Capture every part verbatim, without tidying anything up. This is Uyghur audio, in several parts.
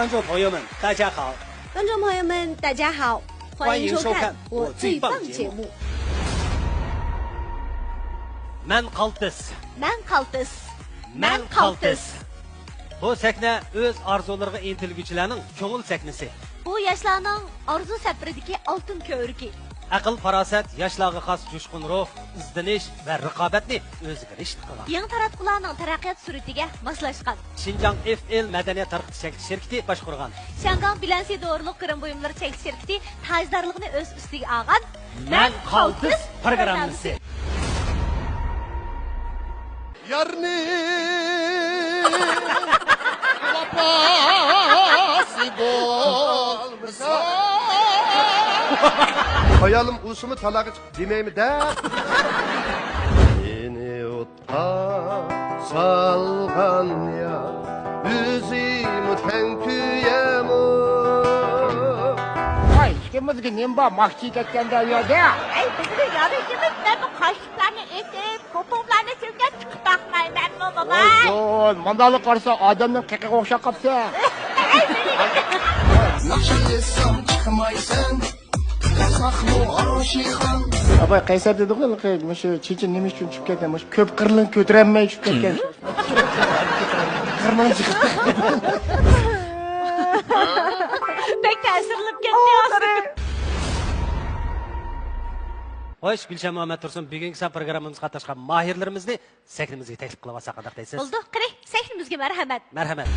观众朋友们，大家好。观众朋友们，大家好。欢迎收看我最棒节目。 مەن قالتىس. مەن قالتىس. مەن قالتىس. بۇ سەھنە ئۆز ئارزۇلىرىغا ئىنتىلگۈچىلەرنىڭ كۆڭۈل سەھنىسى. بۇ ياشلارنىڭ ئارزۇ سەپىرىدىكى ئالتۇن كۆۋرۈكى. ئەقىل-پاراسەت، ياشلارغا خاس جۇشقۇن روھ، ئىزدىنىش ۋە رىقابەتنى ئۆزىگە رىشتە قىلغان. يېڭى تاراتقۇلارنىڭ تەرەققىيات سۈرئىتىگە ماسلاشقان. شىنجاڭ ئېف ئېل مەدەنىيەت تارقىتىش چەكلىك شىركىتى باشقۇرغان. شياڭگاڭ بىلەنسى دورىلىق كىرىم بۇيۇملىرى چەكلىك شىركىتى تاجدارلىقىنى ئۆز ئۈستىگە ئالغان. مەن قالتىس پروگراممىسى. يارنى ۋاپاسى بولمىسا. ئايالىم ئۇسىمۇ تالاغا چىقىپ دېمەيمۇ دەپ. مېنى ئوتقا سالغان يار، ئۆزىمۇ تەڭ كۆيەمۇ. ۋاي، ئىككىمىزگە نېمە بار، ماخچى كەتكەندە ئۇ يەردە؟ ئەي، بىزنىڭ يارىشىمىز، مەن بۇ قاشلىقلارنى ئېتىپ، پوپۇڭلارنى سىلكەپ چىقىپ باقمايمەنمۇ، موماي؟ ۋاي، مانداقلا قارىسا ئادەمنىڭ قېقىغا ئوخشاپ قاپسەن. ناخشا ئېيتسام چىقمايسەن، قىلساقمۇ ئاشىقىڭ. ئاپاي، قەيسەر دېدىغۇ، ھېلىقى مۇشۇ چېچى نېمە ئۈچۈن چۈشۈپ كەتكەن، مۇشۇ كۆپ قىرلىق كۆتۈرەلمەي چۈشۈپ كەتكەن. قىرنىڭ چىقىپ. بەك تەسىرلىنىپ كەتتى ئاخىرى. خوش، گۈلشەن مۇھەممەد تۇرسۇن، بۈگۈنكى سان پروگراممىمىزغا قاتناشقان ماھىرلىرىمىزنى سەھنىمىزگە تەكلىپ قىلىۋالساق قانداق دەيسىز؟ بولدى، قېنى، سەھنىمىزگە مەرھەمەت. مەرھەمەت.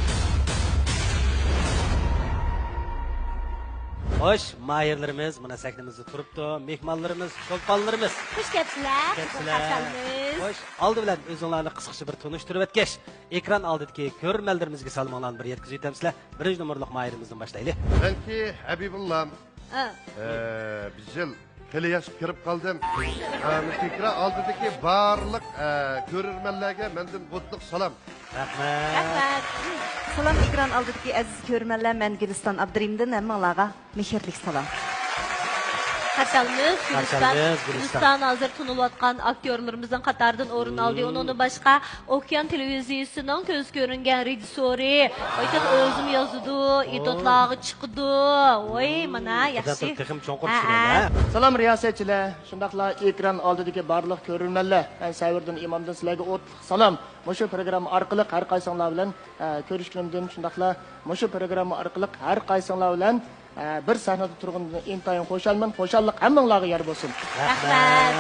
خوش، ماھىرلىرىمىز مانا سەھنىمىزدە تۇرۇپتۇ. مېھمانلىرىمىز، چولپانلىرىمىز. خوش كەپسىلەر. كەپسىلەر. قارشى ئالىمىز. خوش، ئالدى بىلەن ئۆزۈڭلارنى قىسقىچە بىر تونۇشتۇرۇۋەتكەچ، ئېكران ئالدىدىكى كۆرۈرمەنلىرىمىزگە سالىمىڭلارنى بىر يەتكۈزۈۋېتەمسىلەر. بىرىنچى نومۇرلۇق ماھىرىمىزدىن باشلايلى. مەنكى ھەبىبۇللا. ئە. ئە، بىز يىل خېلى ياش كىرىپ قالدىم. ئە، مۇشۇ ئېكران ئالدىدىكى بارلىق، ئە، كۆرۈرمەنلەرگە مەندىن ئوتلۇق سالام. رەھمەت. رەھمەت. سالام، ئېكران ئالدىدىكى ئەزىز كۆرۈرمەنلەر، مەن گۈلىستان ئابدۇرېھىمدىن ھەممىڭلارغا مېھىرلىك سالام. قارشى ئالىمىز، قارشى گۈلىستان. ئالىمىز، گۈلىستان. گۈلىستان ھازىر تونۇلۇۋاتقان ئاكتيورلىرىمىزنىڭ قاتارىدىن ئورۇن ئالدى. مم. ئۇنىڭدىن باشقا، ئوكيان تېلېۋىزىيىسىنىڭ كۆزگە كۆرۈنگەن رېژىسسورى، ئايتەك ئۆزىمۇ يازىدۇ، ئېتوتلارغا چىقىدۇ. ۋاي، مانا، ياخشى. تېخىمۇ چوڭقۇر چۈشىنەيلى، ھە. سالام رىياسەتچىلەر، شۇنداقلا ئېكران ئالدىدىكى بارلىق كۆرۈرمەنلەر. مەن سەۋرىدىن ئىمامدىن سىلەرگە ئوتلۇق سالام. مۇشۇ پروگرامما ئارقىلىق ھەر قايسىڭلار بىلەن، ئە، كۆرۈشكىنىمدىن، شۇنداقلا مۇشۇ پروگرامما ئارقىلىق ھەر قايسىڭلار بىلەن، ئە، بىر سەھنىدە تۇرغىنىمدىن ئىنتايىن خۇشالمەن. خۇشاللىق ھەممىڭلارغا يار بولسۇن. رەھمەت.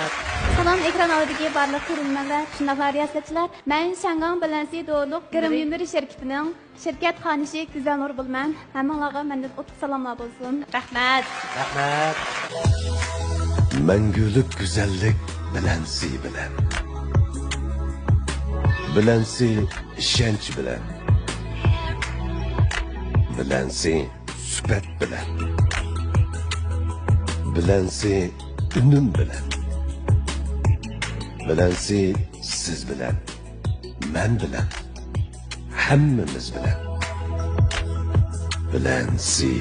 سالام، ئېكران ئالدىدىكى بارلىق كۆرۈرمەنلەر، شۇنداقلا رىياسەتچىلەر. مەن شياڭگاڭ بىلەنسى دورىلىق گىرىم يۈنلىرى شىركىتىنىڭ شىركەت خانىشى گۈزەلنۇر بولىمەن. ھەممىڭلارغا مەندىن ئوتلۇق سالاملار بولسۇن. رەھمەت. رەھمەت. مەڭگۈلۈك گۈزەللىك بىلەنسى بىلەن. بىلەنسى ئىشەنچ بىلەن. بىلەنسى سۈپەت بىلەن. بىلەنسى ئۈنۈم بىلەن. بىلەنسى سىز بىلەن. مەن بىلەن. ھەممىمىز بىلەن. بىلەنسى.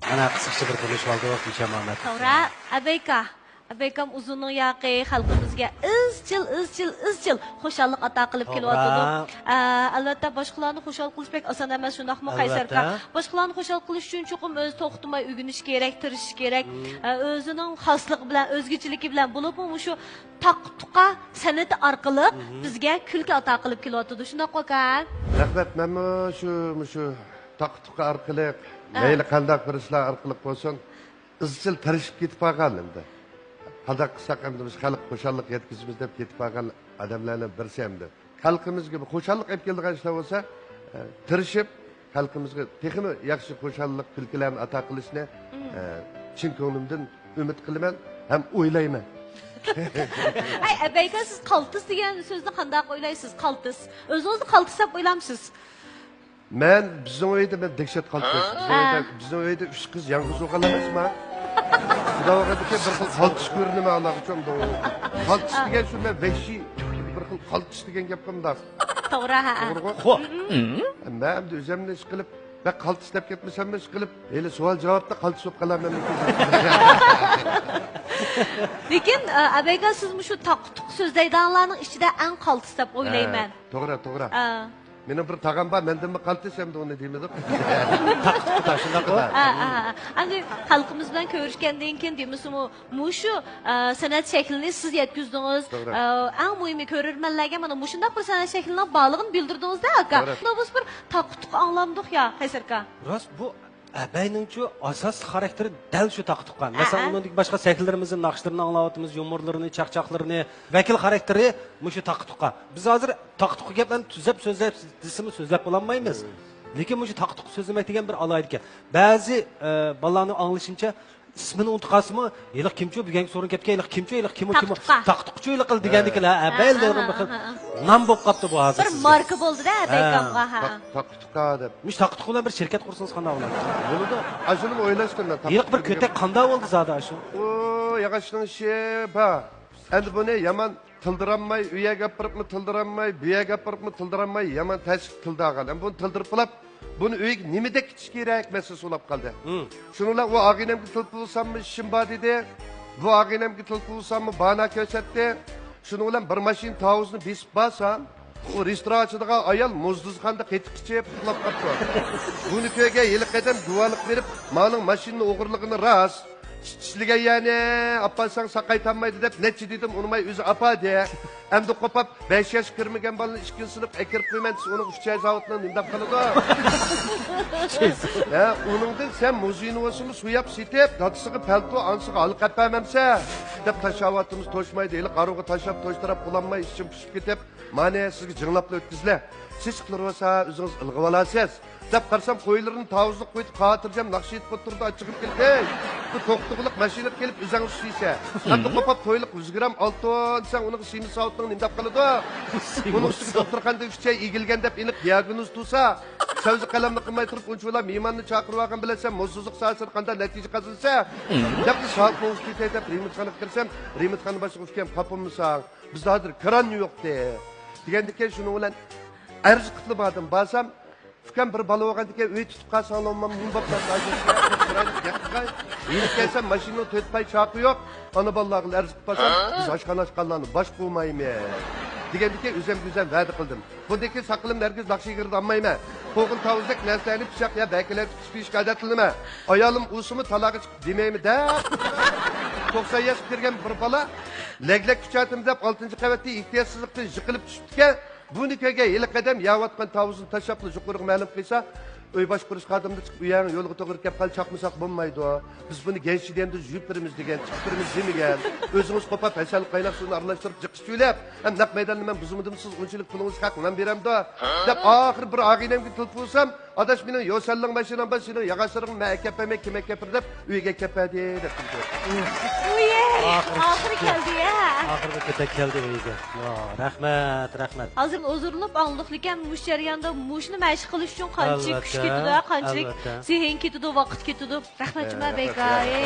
مانا قىسقىچە بىر تونۇشۇۋالدۇق، گۈلشەن مۇھەممەد. توغرا، ئەبەيكا. ئەبەيكام ئۇزۇننىڭ ياقى خەلقىمىزگە ئىزچىل، ئىزچىل، ئىزچىل خۇشاللىق ئاتا قىلىپ توغرا. كېلىۋاتىدۇ. ئە، ئەلۋەتتە، باشقىلارنى خۇشال قىلىش بەك ئاسان ئەمەس، شۇنداقمۇ، قەيسەر ئاكا؟ ئەلۋەتتە. باشقىلارنى خۇشال قىلىش ئۈچۈن چوقۇم ئۆزى توختىماي ئۆگىنىش كېرەك، تىرىشىش كېرەك. مم. ئە، ئۆزىنىڭ خاسلىقى بىلەن، ئۆزگىچىلىكى بىلەن، بولۇپمۇ مۇشۇ تاقا-تۇقا سەنئىتى ئارقىلىق مم. بىزگە كۈلكە ئاتا قىلىپ كېلىۋاتىدۇ. شۇنداققۇ، ئاكا؟ رەھمەت، مەنمۇ شۇ، مۇشۇ تاقا-تۇقا ئارقىلىق، ئە. مەيلى قانداق بىر ئىشلار ئارقىلىق بولسۇن، ئىزچىل تىرىشىپ كېتىپ قالغان ئەمدى. قانداق قىلساق ئەمدى بىز خەلققە خۇشاللىق يەتكۈزىمىز دەپ كېتىپ قالغان ئادەملەرنىڭ بىرسى ئەمدى. خەلقىمىزگە بىر خۇشاللىق ئېلىپ كېلىدىغان ئىشلار بولسا، ئە، تىرىشىپ، خەلقىمىزگە تېخىمۇ ياخشى خۇشاللىق، كۈلكىلەرنى ئاتا قىلىشنى، مم. ئە، چىن كۆڭلۈمدىن ئۈمىد قىلىمەن ھەم ئويلايمەن. ئەي، ئەبەيكا، سىز قالتىس دېگەن سۆزنى قانداق ئويلايسىز؟ قالتىس. ئۆزىڭىزنى قالتىس دەپ ئويلامسىز؟ مەن بىزنىڭ ئۆيدە مەن دەھشەت قالتىس. بىزنىڭ ئۆيدە، ھە. بىزنىڭ ئۆيدە ئۈچ قىز يالغۇز بولغان ئەمەسما؟ خۇدا ئۇرغاندىكى بىر خىل قالتىس كۆرۈنىمەن ئاللىقاچان. قالتىس دېگەن شۇ مەن ۋەھشىي بىر خىل قالتىس دېگەن گەپ قىلمىداق. توغرا، ھە. توغرىغۇ؟ مەن ئەمدى ئۆزۈمنى ئىش قىلىپ، مەن قالتىس دەپ كەتمىسەممۇ ئىش قىلىپ، ھېلى سوئال جاۋابتا قالتىس بولۇپ قالارمەن. لېكىن، ئە، ئەبەيكا، سىز مۇشۇ تاقا-تۇقا سۆزلەيدىغانلارنىڭ ئىچىدە ئەڭ قالتىس دەپ ئويلايمەن. ھە، توغرا، توغرا. ئە. مېنىڭ بىر تاغام بار، مەندىنمۇ قالتىس ئەمدى ئۇنى دېمىدۇق. تاقا تۇتقۇدا شۇنداقمۇ؟ ھە، ھە، ھە. ئەمدى خەلقىمىز بىلەن كۆرۈشكەندىن كېيىن دېمىسىمۇ، مۇشۇ، ئە، سەنئەت شەكلىنى سىز يەتكۈزدىڭىز. توغرا. ئە، ئەڭ مۇھىمى كۆرۈرمەنلەرگە مانا مۇشۇنداق بىر سەنئەت شەكلىنىڭ بارلىقىنى بىلدۈردىڭىز-دە، ئاكا. توغرا. شۇنداق بولسا بىر تاقا تۇتقا ئاڭلامدۇق يا، قەيسەر ئاكا؟ راست، بۇ ئەبەينىڭچۇ ئاساسلىق خاراكتېرى دەل شۇ تاقا تۇتقا. مەسىلەن، ئەئە. ئۇنىڭدىكى باشقا شەكىللىرىمىزنى، ناخشىلىرىنى ئاڭلاۋاتىمىز، يۇمۇرلىرىنى، چاقچاقلىرىنى، ۋەكىل خاراكتېرى مۇشۇ تاقا تۇتقا. بىز ھازىر تاقا تۇتقا گەپلەرنى تۈزەپ سۆزلەپ دېسىمۇ سۆزلەپ بولالمايمىز. لېكىن مۇشۇ تاقا تۇتقا سۆزلىمەك دېگەن بىر ئالاھىدە ئىكەن. بەزى، ئە، بالىلارنىڭ ئاڭلىشىمچە، ئىسمىنى ئۇنتۇپ قالسىمۇ، ھېلىقى كىمچۇ، بۈگۈنكى سورۇن كەپتىكەن، ھېلىقى كىمچۇ، ھېلىقى كىمۇ، كىمۇ؟ تاقا تۇتقا. تاقا تۇتقىچۇ ھېلىقى دېگەندىكىن، ھە، ھە، ھە، بەلدىرىم ھە، بىر خىل ھە، ھە. نام بولۇپ قاپتۇ بۇ ھازىر بىر سىزگە. ماركا بولدى-دە، ھە. بەيكامغا، ھە. تاقا تۇتقا دەپ. مۇشۇ تاقا تۇتقا بىلەن بىر شىركەت قۇرسىڭىز قانداق بولار؟ بولىدۇ. ئاشۇنىمۇ ئويلاشتىم مەن. ھېلىقى بىر كۆتەك قانداق بولدى زادى ئاشۇ؟ ئۇ ياغاچنىڭ ئىشى بار. ئەمدى بۇنى يامان تىلدىرالماي، ئۇ يەرگە ئاپىرىپمۇ تىلدىرالماي، بۇ يەرگە ئاپىرىپمۇ تىلدىرالماي، يامان تەشۋىق تىلدارغان. ئەمدى بۇنى تىلدىرىپ بولاپ، بۇنى ئۆيگە نېمە دەپ كېتىش كېرەك مەسىلىسى بولۇپ قالدى. شۇنىڭ بىلەن ئۇ ئاغىنەمگە تېلېفون قىلساممۇ ئىشىم بار دېدى. بۇ ئاغىنەمگە تېلېفون قىلساممۇ بانا كۆرسەتتى. شۇنىڭ بىلەن بىر ماشىنا تاۋۇزنى بېسىپ بارسام، ئۇ رېستوران ئاچىدىغان ئايال مۇزدۇزخانىدا قېتىق ئىچىپ ئۇخلاپ قاپتۇ. بۇنى كۆرگەن ھېلىقى ئادەم گۇۋاھلىق بېرىپ، مانىڭ ماشىنىنى ئوغرىلىغىنى راست. ئىشلىگەن يەرنى ئاپارساڭ ساقايتالمايدۇ دەپ نەچچە دېدىم، ئۇنىماي ئۆزى ئاپاردى. ئەمدى قوپاپ، بەش ياشقا كىرمىگەن بالىنى ئىككىنچى سىنىپقا ئەكىرىپ قويىمەن دېسە، ئۇنىڭ ئۇچاي زاۋۇتىنىڭ نېمە دەپ قالىدۇ؟ ھە، ئۇنىڭدىن سەن مۇزېينى بولسىمۇ سوياپ سېتىپ، دادىسىغا پەلتو، ئانىسىغا ھالقا ئەپ بەرمەمسەن؟ دەپ تاشلاۋاتىمىز، توشمايدۇ. ھېلىقى ئارۇغا تاشلاپ توشتۇراپ بولالماي ئىچىم پۇشۇپ كېتىپ، مانا سىزگە جىڭلاپلا ئۆتكۈزلە. سېسىقلىرى بولسا ئۆزىڭىز ئىلغىۋالارسىز. دەپ قارىسام، قويلىرىنى تاۋۇزلۇق قويۇپ، خاتىرجەم ناخشا ئېيتىپ ئولتۇرىدۇ، ئاچچىقىم كېلىپ، ھەي، بۇ توختىغۇلۇق ماشىنىغا كېلىپ ئۆزەڭ سۈيسە. ئەمدى قوپاپ تويلۇق يۈز گرام ئالتۇن دېسەڭ، ئۇنىڭغا سىيمىز ساۋۇتنىڭ نېمە دەپ قالىدۇ؟ ئۇنىڭ ئۈستىگە دوختۇرخانىدا ئۈچ ئاي ئېگىلگەن دەپ ئېنىق دىياگنوز تۇرسا، سەۋزە قەلەمنى قىلماي تۇرۇپ ئۇنچىۋالا مېھماننى چاقىرىۋالغان بىلەن سەن موزسىزلىق ساھەسىدە قانداق نەتىجە قازىنىسەن؟ دەپ سائەت بولۇپ كېتەي دەپ رېمونتخانىغا كىرسەم، رېمونتخانا باشلىقى ئۇكام، خاپىمۇساڭ، بىزدە ھازىر كىران يوق دە. دېگەندىكىن شۇنىڭ بىلەن ئەرز قىپلا باردىم. بارسام، ئۇكام، بىر بالا بولغاندىكىن ئۆي تۇتۇپ قالساڭلار، مانا نېمە بولۇپ قالدى، ئاجىزكەن، يېنىپ كەلسەم، ماشىنىنىڭ تۆت پاي چاقى يوق. ئانا بالىلارغا ئەرز قىلىپ بارسام، بىز ئاچقان ئاشقانلارنى باش قويمايمىز دېگەندىكىن ئۆزۈمگە ئۆزۈم ۋەدە قىلدىم. بۇندىن كېيىن ساقىلىمنى ھەرگىز ناخشا يېرىدە ئالمايمەن. قوغۇن تاۋۇزدەك نەرسىلەرنى پىچاق يا بەكىلەر تۇتۇش بېشىغا ئادەتلىنىمەن. ئايالىم ئۇسىمۇ تالاغا چىقىپ دېمەيمەن دەپ. توقسان ياشقا كىرگەن بىر بالا لەگلەك كۈچەتىمەن دەپ ئالتىنچى قەۋەتتىن ئېھتىياتسىزلىقتىن يىقىلىپ چۈشۈپتىكەن. بۇنى كۆرگەن ھېلىقى ئادەم يەۋاتقان تاۋۇزنى تاشلاپلا يۇقىرىغا مەلۇم قىلسا، ئۆي باشقۇرۇش خادىملىرى چىقىپ، ئۆيۈڭ يولغا توغرا كەپ قالدى، چاقمىساق بولمايدۇ. بىز بۇنى گەنشىديەندىن يۇيۇپ بېرىمىز دېگەن، چىقىپ بېرىمىز دېمىگەن. ئۆزىڭىز قوپاپ، ھەسەل قايناق سۇنى ئارىلاشتۇرۇپ، جىق ئىچىۋېلىپ، ھەم نەق مەيداندا مەن بۇزمىدىم، سىز ئۇنچىلىك پۇلىڭىزغا ھەق نان بېرەمدۇ؟ دەپ ئاخىرى بىر ئاغىنەمگە تېلېفون قىلسام، ئاداش، مېنىڭ يوسەنلىڭ ماشىنام بار، سېنىڭ ياغاچلىرىڭنى مەن ئەكەپ بەرمەي، كىم ئەكەپ بېرىدۇ دەپ ئۆيگە ئەكەپ بەردى دەپ تۇرۇپتۇ. ئۇيە، ئاخىرى ئاخىرى چىقتى. كەلدى يا. ئاخىرىدا كۆتەك كەلدى ئۆيگە. يا، رەھمەت، رەھمەت. ھازىر ھۇزۇرلىنىپ ئاڭلىدۇق، لېكىن مۇشۇ جەرياندا مۇشۇنى مەشىق قىلىش ئۈچۈن قانچىلىك كۈچ ئەلۋەتتە، كېتىدۇ، قانچىلىك ئەلۋەتتە. زېھىن كېتىدۇ، ۋاقىت كېتىدۇ. رەھمەت جۇما بەگ ئاكا.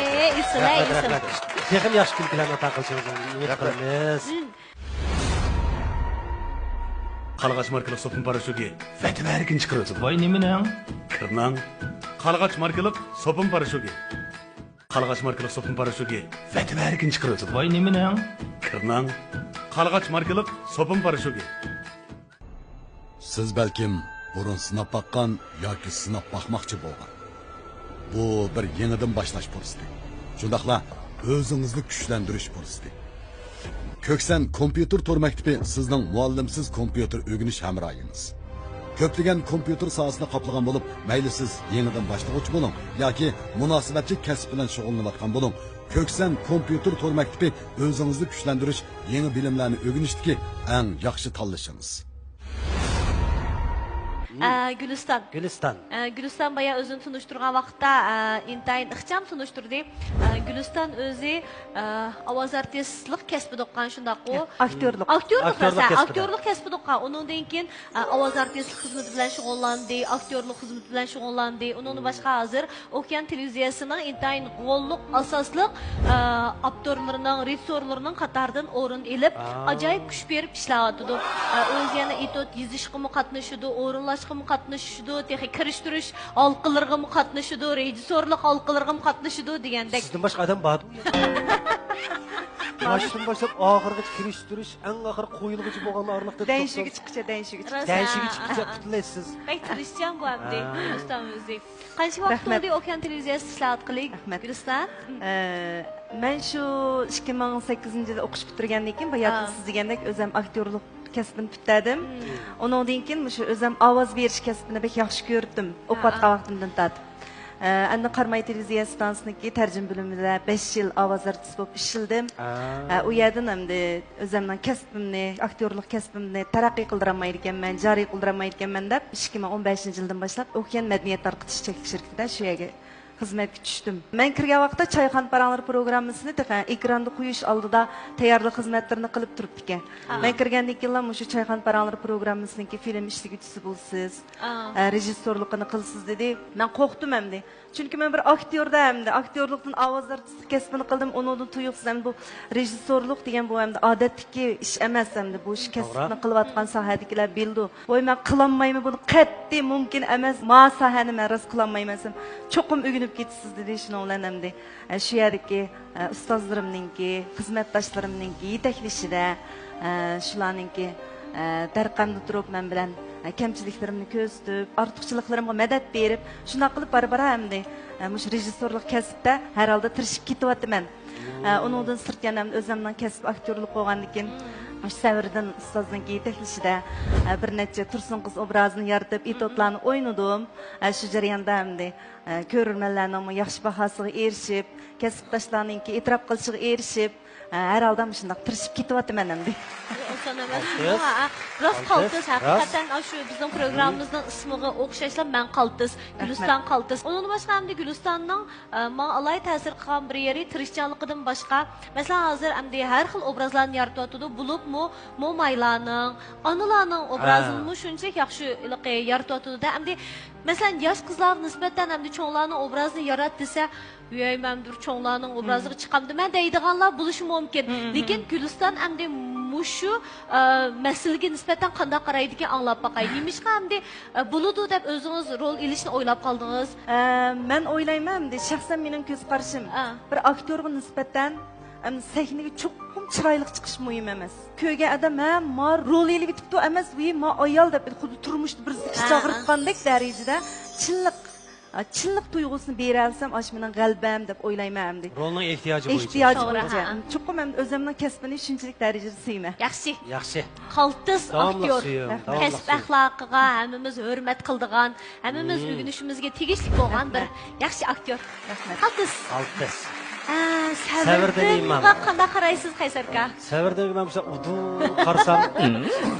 ئېسىل، رەھمەت، ئېسىل. رەھمەت. تېخىمۇ ياخشى كۈلكىلەرنى ئاتا قىلىشىڭىزنى ئۈمىد قىلىمىز. قارلىغاچ ماركىلىق سوپۇن پاراشوكى ۋەتىۋەرىكىنى چىقىرىۋېتىدۇ. ۋاي نېمىنىڭ؟ كىرنىڭ. قارلىغاچ ماركىلىق سوپۇن پاراشوكى. قارلىغاچ ماركىلىق سوپۇن پاراشوكى ۋەتىۋەرىكىنى چىقىرىۋېتىدۇ. ۋاي نېمىنىڭ؟ كىرنىڭ. قارلىغاچ ماركىلىق سوپۇن پاراشوكى. سىز بەلكىم بۇرۇن سىناپ باققان ياكى سىناپ باقماقچى بولغان. بۇ بىر يېڭىدىن باشلاش پۇرسىتى. شۇنداقلا ئۆزىڭىزنى كۈچلەندۈرۈش پۇرسىتى. كۆكسەن كومپيۇتېر تور مەكتىپى سىزنىڭ مۇئەللىمسىز كومپيۇتېر ئۆگىنىش ھەمراھىڭىز. كۆپلىگەن كومپيۇتېر ساھەسىنى قاپلىغان بولۇپ، مەيلى سىز يېڭىدىن باشلىغۇچى بولۇڭ ياكى مۇناسىۋەتلىك كەسىپ بىلەن شۇغۇللىنىۋاتقان بولۇڭ، كۆكسەن كومپيۇتېر تور مەكتىپى ئۆزىڭىزنى كۈچلەندۈرۈش، يېڭى بىلىملەرنى ئۆگىنىشتىكى ئەڭ ياخشى تاللىشىڭىز. ئە، گۈلىستان. گۈلىستان. ئە، گۈلىستان بايا ئۆزىنى تونۇشتۇرغان ۋاقىتتا، ئە، ئىنتايىن ئىخچام تونۇشتۇردى. ئە، گۈلىستان ئۆزى، ئە، ئاۋاز ئارتىسلىق كەسپىدە ئوقۇغان، شۇنداققۇ؟ ئاكتيورلۇق. ئاكتيورلۇق ئاكتيورلۇق راسا، كەسپىدە. ئاكتيورلۇق كەسپىدە ئوقۇغان. ئۇنىڭدىن كېيىن، ئە، ئاۋاز ئارتىسلىق خىزمىتى بىلەن شۇغۇللاندى، ئاكتيورلۇق خىزمىتى بىلەن شۇغۇللاندى. ئۇنىڭدىن باشقا ھازىر ئوكيان تېلېۋىزىيەسىنىڭ ئىنتايىن غوللۇق ئاساسلىق، ئە، ئاپتورلىرىنىڭ، رېژىسسورلىرىنىڭ قاتارىدىن ئورۇن ئېلىپ، ئاجايىپ كۈچ بېرىپ ئىشلەۋاتىدۇ. ئە، ئۆزى يەنە ئېتيۇد يېزىشقىمۇ قاتنىشىدۇ، ئورۇنلاشقىمۇ قاتنىشىدۇ، تېخى كىرىشتۈرۈش ھالقىلىرىغىمۇ قاتنىشىدۇ، رېژىسسورلۇق ھالقىلىرىغىمۇ قاتنىشىدۇ دېگەندەك. سىزدىن باشقا ئادەم باردۇ. باشتىن باشلاپ ئاخىرغىچە كىرىشتۈرۈش، ئەڭ ئاخىر قويۇلغۇچە بولغان ئارىلىقتا دەنشىگە چىققىچە، دەنشىگە چىققىچە. دەنشىگە چىققىچە قۇتلىسىز. بەك تىرىشچان بۇ ئەمدى، ھە. ئۇستام ئۆزى. قانچە ۋاقىت بولدى ئوكيان تېلېۋىزىيەسىدە ئىشلەۋاتقىلى، گۈلىستان؟ ئە، مەن شۇ ئىككى مىڭ سەككىزىنچى يىلى ئوقۇش پۈتتۈرگەندىن كېيىن، باياتىن سىز دېگەندەك، ئۆزۈم ئاكتيورلۇق كەسپىنى پۈتتۈردۈم. ئۇنىڭدىن كېيىن مۇشۇ ئۆزۈم ئاۋاز بېرىش كەسپىنى بەك ياخشى كۆردۈم، ئوقۇۋاتقان ۋاقتىمدىن تارتىپ. ئە، ئەمدى قاراماي تېلېۋىزىيە ئىستانسىسىنىڭكى تەرجىمە بۆلۈمىدە بەش يىل ئاۋاز ئارتىسى بولۇپ ئىشلىدىم. ئە، ئۇ يەردىن ئەمدى ئۆزۈمنىڭ كەسپىمنى، ئاكتيورلۇق كەسپىمنى تەرەققىي قىلدۇرالمايدىكەنمەن، جارى قىلدۇرالمايدىكەنمەن دەپ، ئىككى مىڭ ئون بەشىنچى يىلدىن باشلاپ ئوكيان مەدەنىيەت تارقىتىش چەكلىك شىركىتىدە شۇ يەرگە خىزمەتكە چۈشتۈم. مەن كىرگەن ۋاقىتتا چايخانا پاراڭلىرى پروگراممىسىنى تېخى ئېكراندا قويۇش ئالدىدا تەييارلىق خىزمەتلىرىنى قىلىپ تۇرۇپتىكەن. مەن كىرگەندىن كېيىنلا مۇشۇ چايخانا پاراڭلىرى پروگراممىسىنىڭكى فىلىم ئىشلىگۈچىسى بولىسىز، ئە، رېژىسسورلۇقىنى قىلىسىز دېدى. مەن قورقتۇم ئەمدى. چۈنكى مەن بىر ئاكتيوردا ئەمدى، ئاكتيورلۇقتىن ئاۋاز ئارتىسلىق كەسپىنى قىلدىم، ئۇنىڭدىن تۇيۇقسىز ئەمدى بۇ رېژىسسورلۇق دېگەن بۇ ئەمدى ئادەتتىكى ئىش ئەمەس ئەمدى، بۇ ئىش كەسىپنى قىلىۋاتقان ساھەدىكىلەر بىلىدۇ. ۋاي، مەن قىلالمايمەن بۇنى، قەتئىي مۇمكىن ئەمەس، ما ساھەنى مەن راست قىلالمايمەن دېسەم، چوقۇم ئۆگىنىپ كېتىسىز دېدى، شۇنىڭ بىلەن ئەمدى، ئە، شۇ يەردىكى، ئە، ئۇستازلىرىمنىڭكى، خىزمەتداشلىرىمنىڭكى يېتەكلىشىدە، ئە، شۇلارنىڭكى، ئە، دەرقەمدە تۇرۇپ مەن بىلەن، ئە، كەمچىلىكلىرىمنى كۆرسىتىپ، ئارتۇقچىلىقلىرىمغا مەدەت بېرىپ، شۇنداق قىلىپ بارا-بارا ئەمدى، ئە، مۇشۇ رېژىسسورلۇق كەسىپتە ھەر ھالدا تىرىشىپ كېتىۋاتىمەن. ئە، ئۇنىڭدىن سىرت يەنە ئەمدى ئۆزۈمنىڭ كەسپى ئاكتيورلۇق بولغاندىكىن، مۇشۇ سەۋرىدىن ئۇستازنىڭكى يېتەكلىشىدە، ئە، بىر نەچچە تۇرسۇن قىز ئوبرازىنى يارىتىپ، ئېتيۇدلارنى ئوينىدىم. ئە، شۇ جەرياندا ئەمدى، ئە، كۆرۈرمەنلەرنىڭمۇ ياخشى باھاسىغا ئېرىشىپ، كەسىپداشلارنىڭكى ئېتىراپ قىلىشىغا ئېرىشىپ، ئە، ھەر ھالدا مۇشۇنداق تىرىشىپ كېتىۋاتىمەن ئەمدى. ئوسان ئەمەس. ئالقىش. ھە، راست، ئالقىش، قالتىس، راست. ھەقىقەتەن، ئاشۇ بىزنىڭ پروگراممىمىزنىڭ ئىسمىغا ئوخشاشلا مەن قالتىس، رەھمەت. گۈلىستان قالتىس. ئۇنىڭدىن باشقا ئەمدى گۈلىستاننىڭ ئە، ماڭا ئالاھىدە تەسىر قىلغان بىر يېرى تىرىشچانلىقىدىن باشقا. مەسىلەن، ھازىر ئەمدى ھەر خىل ئوبرازلارنى يارىتىۋاتىدۇ، بولۇپمۇ مومايلارنىڭ، ئانىلارنىڭ ئوبرازىنىمۇ شۇنچىلىك ياخشى ھېلىقى يارىتىۋاتىدۇ-دە. ئەمدى، مەسىلەن، ياش قىزلارغا نىسبەتەن ئەمدى چوڭلارنىڭ ئوبرازىنى يارات دېسە، ۋىي، مەن بىر چوڭلارنىڭ ئوبرازىغا چىقامدىمەن دەيدىغانلار بولۇشى مۇمكىن. لېكىن گۈلىستان ئەمدى مۇشۇ، ئە، مەسىلىگە نىسبەتەن قانداق قارايدىكىن ئاڭلاپ باقاي. نېمىشقا ئەمدى ئە، بولىدۇ دەپ ئۆزىڭىز رول ئېلىشنى ئويلاپ قالدىڭىز؟ ئە، مەن ئويلايمەن ئەمدى، شەخسەن مېنىڭ كۆز قارىشىم. ئا. بىر ئاكتيورغا نىسبەتەن، ئەم، سەھنىگە چوقۇم چىرايلىق چىقىش مۇھىم ئەمەس. كۆرگەن ئادەم، ھە، ما رول ئېلىۋېتىپتۇ ئەمەس، ۋىي، ما ئايال دەپ خۇددى تۇرمۇشتا بىرسىگە ئا، ئا. چاقىرتقاندەك دەرىجىدە چىنلىق، ئا، چىنلىق تۇيغۇسىنى بېرەلىسەم، ئاشۇ مېنىڭ غەلىبەم دەپ ئويلايمەن ئەمدى. رولنىڭ ئېھتىياجى بويىچە. ئېھتىياجى بويىچە. توغرا، ھە. چوقۇم ئەمدى ئۆزۈمنىڭ كەسپىنى شۇنچىلىك دەرىجىدە سۆيىمەن. ياخشى. ياخشى. قالتىس ئاكتيور. داۋاملىق سۆيۈڭ، داۋاملىق سۆيۈڭ. كەسىپ ئەخلاقىغا ھەممىمىز ھۆرمەت قىلىدىغان، ھەممىمىز ئۆگىنىشىمىزگە تېگىشلىك بولغان بىر ياخشى ئاكتيور. رەھمەت. قالتىس. قالتىس. ئە، سەۋردىن سەۋردىنغا قانداق قارايسىز، قەيسەر ئاكا؟ سەۋردىنگە مەن مۇشۇنداق ئۇدۇل قارىسام،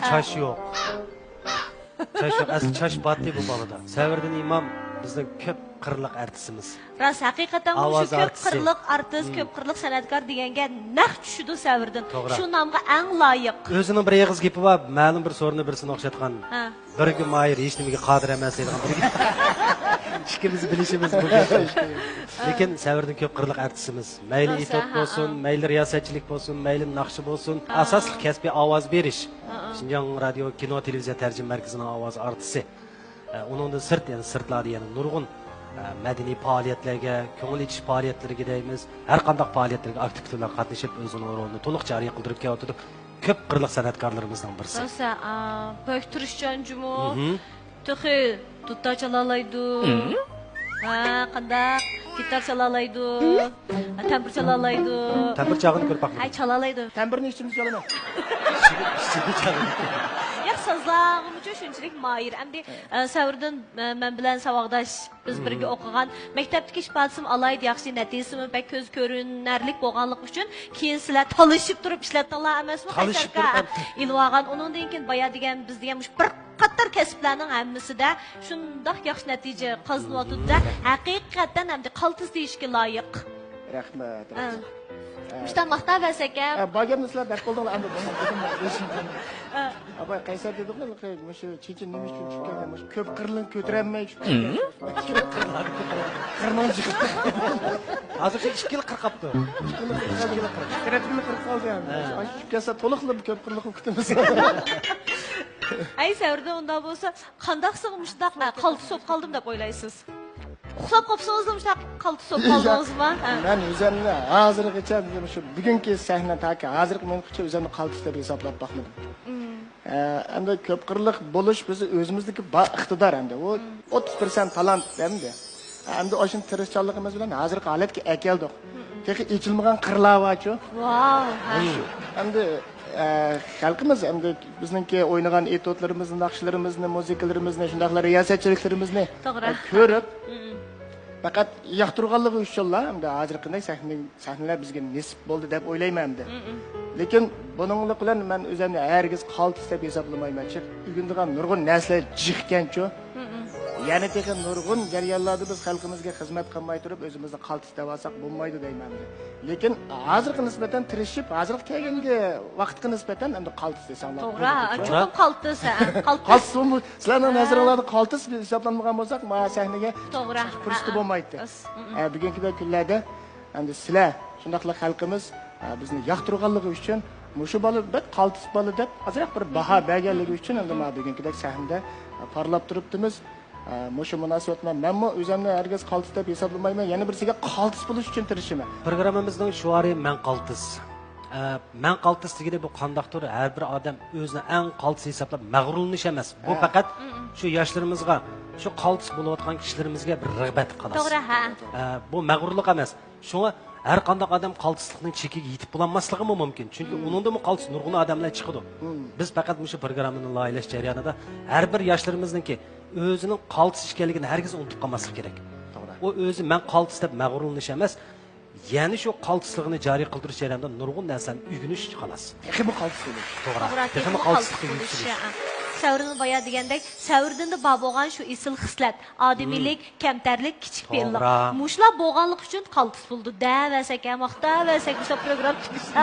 چاچ يوق. چاچ يوق، ئەسلى چاچ باتتى بۇ بالىدا. سەۋردىن ئىمام بىزنىڭ كۆپ قىرلىق ئارتىسىمىز. راست، ھەقىقەتەن مۇشۇ ئاۋاز كۆپ ئارتىسى. قىرلىق ئارتىس، كۆپ قىرلىق سەنئەتكار دېگەنگە نەق چۈشىدۇ سەۋردىن. توغرا. شۇ نامغا ئەڭ لايىق. ئۆزىنىڭ بىر ئېغىز گېپى بار، مەلۇم بىر سورۇننى بىرسىنى ئوخشاتقان. ھە. بىرگە ماھىر، ھېچنېمىگە قادىر ئەمەس دەيدىغان بىر گەپ. ئىككىمىز بىلىشىمىز بۇ گەپنى. لېكىن سەۋردىن كۆپ قىرلىق ئارتىسىمىز. مەيلى ئېتيۇد بولسۇن، مەيلى رىياسەتچىلىك بولسۇن، مەيلى ناخشا بولسۇن، ئاساسلىق كەسپى ئاۋاز بېرىش. شىنجاڭ رادىيو كىنو تېلېۋىزىيە تەرجىمە مەركىزىنىڭ ئاۋاز ئارتىسى. ئە، ئۇنىڭدىن سىرت، يەنە سىرتلاردا يەنە نۇرغۇن، ئە، مەدەنىي پائالىيەتلەرگە، كۆڭۈل ئېچىش پائالىيەتلىرىگە دەيمىز، ھەر قانداق پائالىيەتلەرگە ئاكتىپ تۈردە قاتنىشىپ، ئۆزىنىڭ رولىنى تولۇق جارى قىلدۇرۇپ كېلىۋاتىدۇ. كۆپ قىرلىق سەنئەتكارلىرىمىزنىڭ بىرسى. راست، ئا، بەك تىرىشچان جۇمۇ. تېخى دۇتار چالالايدۇ. ھە، قانداق؟ گىتار چالالايدۇ. ھە، تەمبۇر چالالايدۇ. تەمبۇر چالغىنى كۆرۈپ باقمىدىم. ھەي، چالالايدۇ. تەمبۇرنى ئىچىمدە چالىمەن. ئىچىدە، ئىچىدە چالىدۇ. ياق، سازلارغىمۇچۇ شۇنچىلىك ماھىر. ئەمدى، ئە، سەۋردىن، ئە، مەن بىلەن ساۋاقداش، بىز بىرگە ئوقۇغان، مەكتەپتىكى ئىپادىسىمۇ ئالاھىدە ياخشى، نەتىجىسىمۇ بەك كۆز كۆرۈنەرلىك بولغانلىقى ئۈچۈن، كېيىن سىلەر تالىشىپ تۇرۇپ ئىشلەتتىڭلار ئەمەسمۇ، قەيسەر ئاكا؟ تالىشىپ تۇرۇپ. ئېلىۋالغان. ئۇنىڭدىن كېيىن بايا دېگەن، بىز دېگەن مۇشۇ بىر قاتار كەسىپلەرنىڭ ھەممىسىدە شۇنداق ياخشى نەتىجە قازىنىۋاتىدۇ-دە، ھەقىقەتەن ئەمدى قالتىس دېيىشكە لايىق. رەھمەت، ھە. رەھمەت. مۇشۇنداق ماختاپ بەرسەك ھە. ھە، بار گەپنى سىلەر دەپ بولدۇڭلار ئەمدى. ھە. ئاپا، قەيسەر دېدىغۇ، مۇشۇ چېچىنى نېمە ئۈچۈن چۈشكەن، مۇشۇ كۆپ قىرلىق كۆتۈرەلمەي چۈشكەن. قىرنىڭ جىقى. ھازىرچە ئىككى يىل قىرقاپتۇ. ئىككى يىل قىرقاپ قالدى ئەمدى. ھە. ئاشۇ چۈشۈپ كەلسە تولۇقلا كۆپ قىرلىقنى كۈتىمىز. ئەي، سەۋردىن ئۇنداق بولسا، قانداقسىغا مۇشۇنداق، ئە، قالتىس بولۇپ قالدىم دەپ ئويلايسىز؟ ئۇخلاپ قاپسىڭىزلا مۇشۇنداق قالتىس بولۇپ قالدىڭىزمۇ؟ ھە. مەن ئۆزۈمنى ھازىرغىچە، شۇ بۈگۈنكى سەھنە تاكى ھازىرقى مىنۇتقىچە ئۆزۈمنى قالتىس دەپ ھېسابلاپ باقمىدىم. ئە، ئەمدى كۆپ قىرلىق بولۇش بىز ئۆزىمىزدىكى بار ئىقتىدار ئەمدى. ئۇ ئوتتۇز پىرسەنت تالانت ئەمدى. ئەمدى ئاشۇنى تىرىشچانلىقىمىز بىلەن ھازىرقى ھالەتكە ئەكەلدۇق. تېخى ئېچىلمىغان قىرلار بارچۇ. ۋاو. ئەمدى، ئە، خەلقىمىز ئەمدى بىزنىڭكى ئوينىغان ئېتيۇدلىرىمىزنى، ناخشىلىرىمىزنى، مۇزىكىلىرىمىزنى، شۇنداقلا رىياسەتچىلىكلىرىمىزنى، توغرا، ئە، كۆرۈپ، پەقەت ياقتۇرغانلىقى ئۈچۈنلا ئەمدى ھازىرقىدەك سەھنە سەھنىلەر بىزگە نېسىپ بولدى دەپ ئويلايمەن ئەمدى. لېكىن بۇنىڭلىق بىلەن مەن ئۆزۈمنى ھەرگىز قالتىس دەپ ھېسابلىمايمەن. چىق ئۆگىنىدىغان نۇرغۇن نەرسىلەر جىقكەنچۇ. يەنە تېخى نۇرغۇن جەريانلاردا بىز خەلقىمىزگە خىزمەت قىلماي تۇرۇپ ئۆزىمىزنى قالتىس دەۋالساق بولمايدۇ دەيمەن. لېكىن ھازىرغا نىسبەتەن تىرىشىپ، ھازىرغا كەلگەنگە ۋاقىتقا نىسبەتەن ئەمدى قالتىس دېسەڭلار توغرا، بولىدۇ. چوقۇم قالتىس، ھە، قالتىس. قالتىس بولمىسا، سىلەرنىڭ نەزىرىڭلاردا قالتىس ھېسابلانمىغان بولساق، مانا سەھنىگە توغرا، چىقىش پۇرسىتى بولمايتتى. ئە، بۈگۈنكى بىر كۈنلەردە ئەمدى سىلەر، شۇنداقلا خەلقىمىز، ئە، بىزنى ياقتۇرغانلىقى ئۈچۈن، مۇشۇ بالا بەك قالتىس بالا دەپ ئازراق بىر باھا بەرگەنلىكى ئۈچۈن، ئەمدى مانا بۈگۈنكىدەك سەھنىدە، ئە، پارلاپ تۇرۇپتىمىز. ئە، مۇشۇ مۇناسىۋەت بىلەن مەنمۇ ئۆزۈمنى ھەرگىز قالتىس دەپ ھېسابلىمايمەن، يەنە بىرسىگە قالتىس بولۇش ئۈچۈن تىرىشىمەن. پروگراممىمىزنىڭ شوئارى مەن قالتىس. ئە، مەن قالتىس دېگىنى بۇ قانداقتۇر؟ ھەر بىر ئادەم ئۆزىنى ئەڭ قالتىس ھېسابلاپ مەغرۇرلىنىش ئەمەس. بۇ پەقەت شۇ ياشلىرىمىزغا، شۇ قالتىس بولۇۋاتقان كىشىلىرىمىزگە بىر رىغبەت، خالاس. توغرا، ھە. ئە، بۇ مەغرۇرلۇق ئەمەس. شۇڭا ھەر قانداق ئادەم قالتىسلىقنىڭ چېكىگە يېتىپ بولالماسلىقىمۇ مۇمكىن. چۈنكى ئۇنىڭدىمۇ قالتىس نۇرغۇن ئادەملەر چىقىدۇ. بىز پەقەت مۇشۇ پروگراممىنى لايىھەلەش جەريانىدا ھەر بىر ياشلىرىمىزنىڭكى ئۆزىنىڭ قالتىس ئىكەنلىكىنى ھەرگىز ئۇنتۇپ قالماسلىقى كېرەك. توغرا. ئۇ ئۆزى مەن قالتىس دەپ مەغرۇرلىنىش ئەمەس، يەنە شۇ قالتىسلىقىنى جارى قىلدۇرۇش جەريانىدا نۇرغۇن نەرسىلەرنى ئۆگىنىش، خالاس. تېخىمۇ قالتىس بولۇش. توغرا. توغرا، تېخىمۇ تېخىمۇ قالتىسلىققا قالتىس بولۇش. يۈكسىلىش. سەۋرىدىن بايا دېگەندەك، سەۋرىدىندا بار بولغان شۇ ئېسىل خىسلەت، ئادىمىيلىك، كەمتەرلىك، كىچىك پېئىللىق. توغرا. مۇشۇلار بولغانلىقى ئۈچۈن قالتىس بولىدۇ دەۋەرسەك، ھە، ماختاۋەرسەك مۇشۇ پروگرامما تۈگىسە.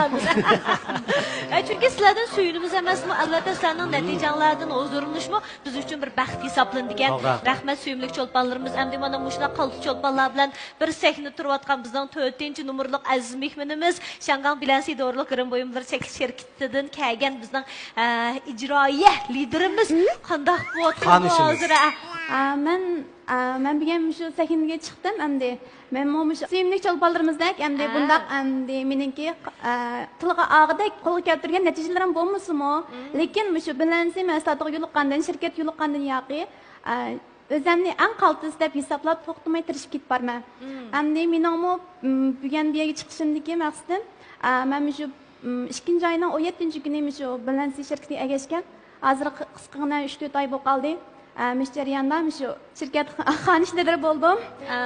ئە، چۈنكى سىلەردىن سۆيۈنىمىز ئەمەسمۇ، ئەلۋەتتە سىلەرنىڭ نەتىجەڭلاردىن ھۇزۇرلىنىشمۇ بىز ئۈچۈن بىر بەخت ھېسابلىنىدىكەن. توغرا. رەھمەت، سۆيۈملۈك چولپانلىرىمىز. ئەمدى مانا مۇشۇنداق قالتىس چولپانلار بىلەن بىر سەھنىدە تۇرۇۋاتقان بىزنىڭ تۆتىنچى نومۇرلۇق ئەزىز مېھمىنىمىز، شياڭگاڭ بىلەنسى دورىلىق گىرىم بۇيۇملىرى چەكلىك شىركىتىدىن كەلگەن بىزنىڭ، ئە، ئىجرائىيە لىدېرىمىز. قانداق بولۇۋاتىدۇ ھازىر، ئە؟ ئە، مەن، ئە، مەن بۈگۈن مۇشۇ سەھنىگە چىقتىم ئەمدى. مەنمۇ مۇشۇ سۆيۈملۈك چولپانلىرىمىزدەك ئەمدى بۇنداق ئەمدى مېنىڭكى، ئە، تىلغا ئالغۇدەك قولغا كەلتۈرگەن نەتىجىلىرىم بولمىسىمۇ، لېكىن مۇشۇ بىلەنسى مەھسۇلاتىغا يولۇققاندىن، شىركەتكە يولۇققاندىن ياقى، ئە، ئۆزەمنى ئەڭ قالتىس دەپ ھېسابلاپ، توختىماي تىرىشىپ كېتىپ بارىمەن. ئەمدى مېنىڭمۇ، م، بۈگۈن بۇ يەرگە چىقىشىمدىكى مەقسىتىم، ئە، مەن مۇشۇ، م، ئىككىنچى ئاينىڭ ئون يەتتىنچى كۈنى مۇشۇ بىلەنسى شىركىتىگە ئەگەشكەن. ھازىر قى-، قىسقىغىنا ئۈچ تۆت ئاي بولۇپ قالدى. ئە، مۇشۇ جەرياندا مۇشۇ شىركەت خانىش لىدىرى بولدۇم.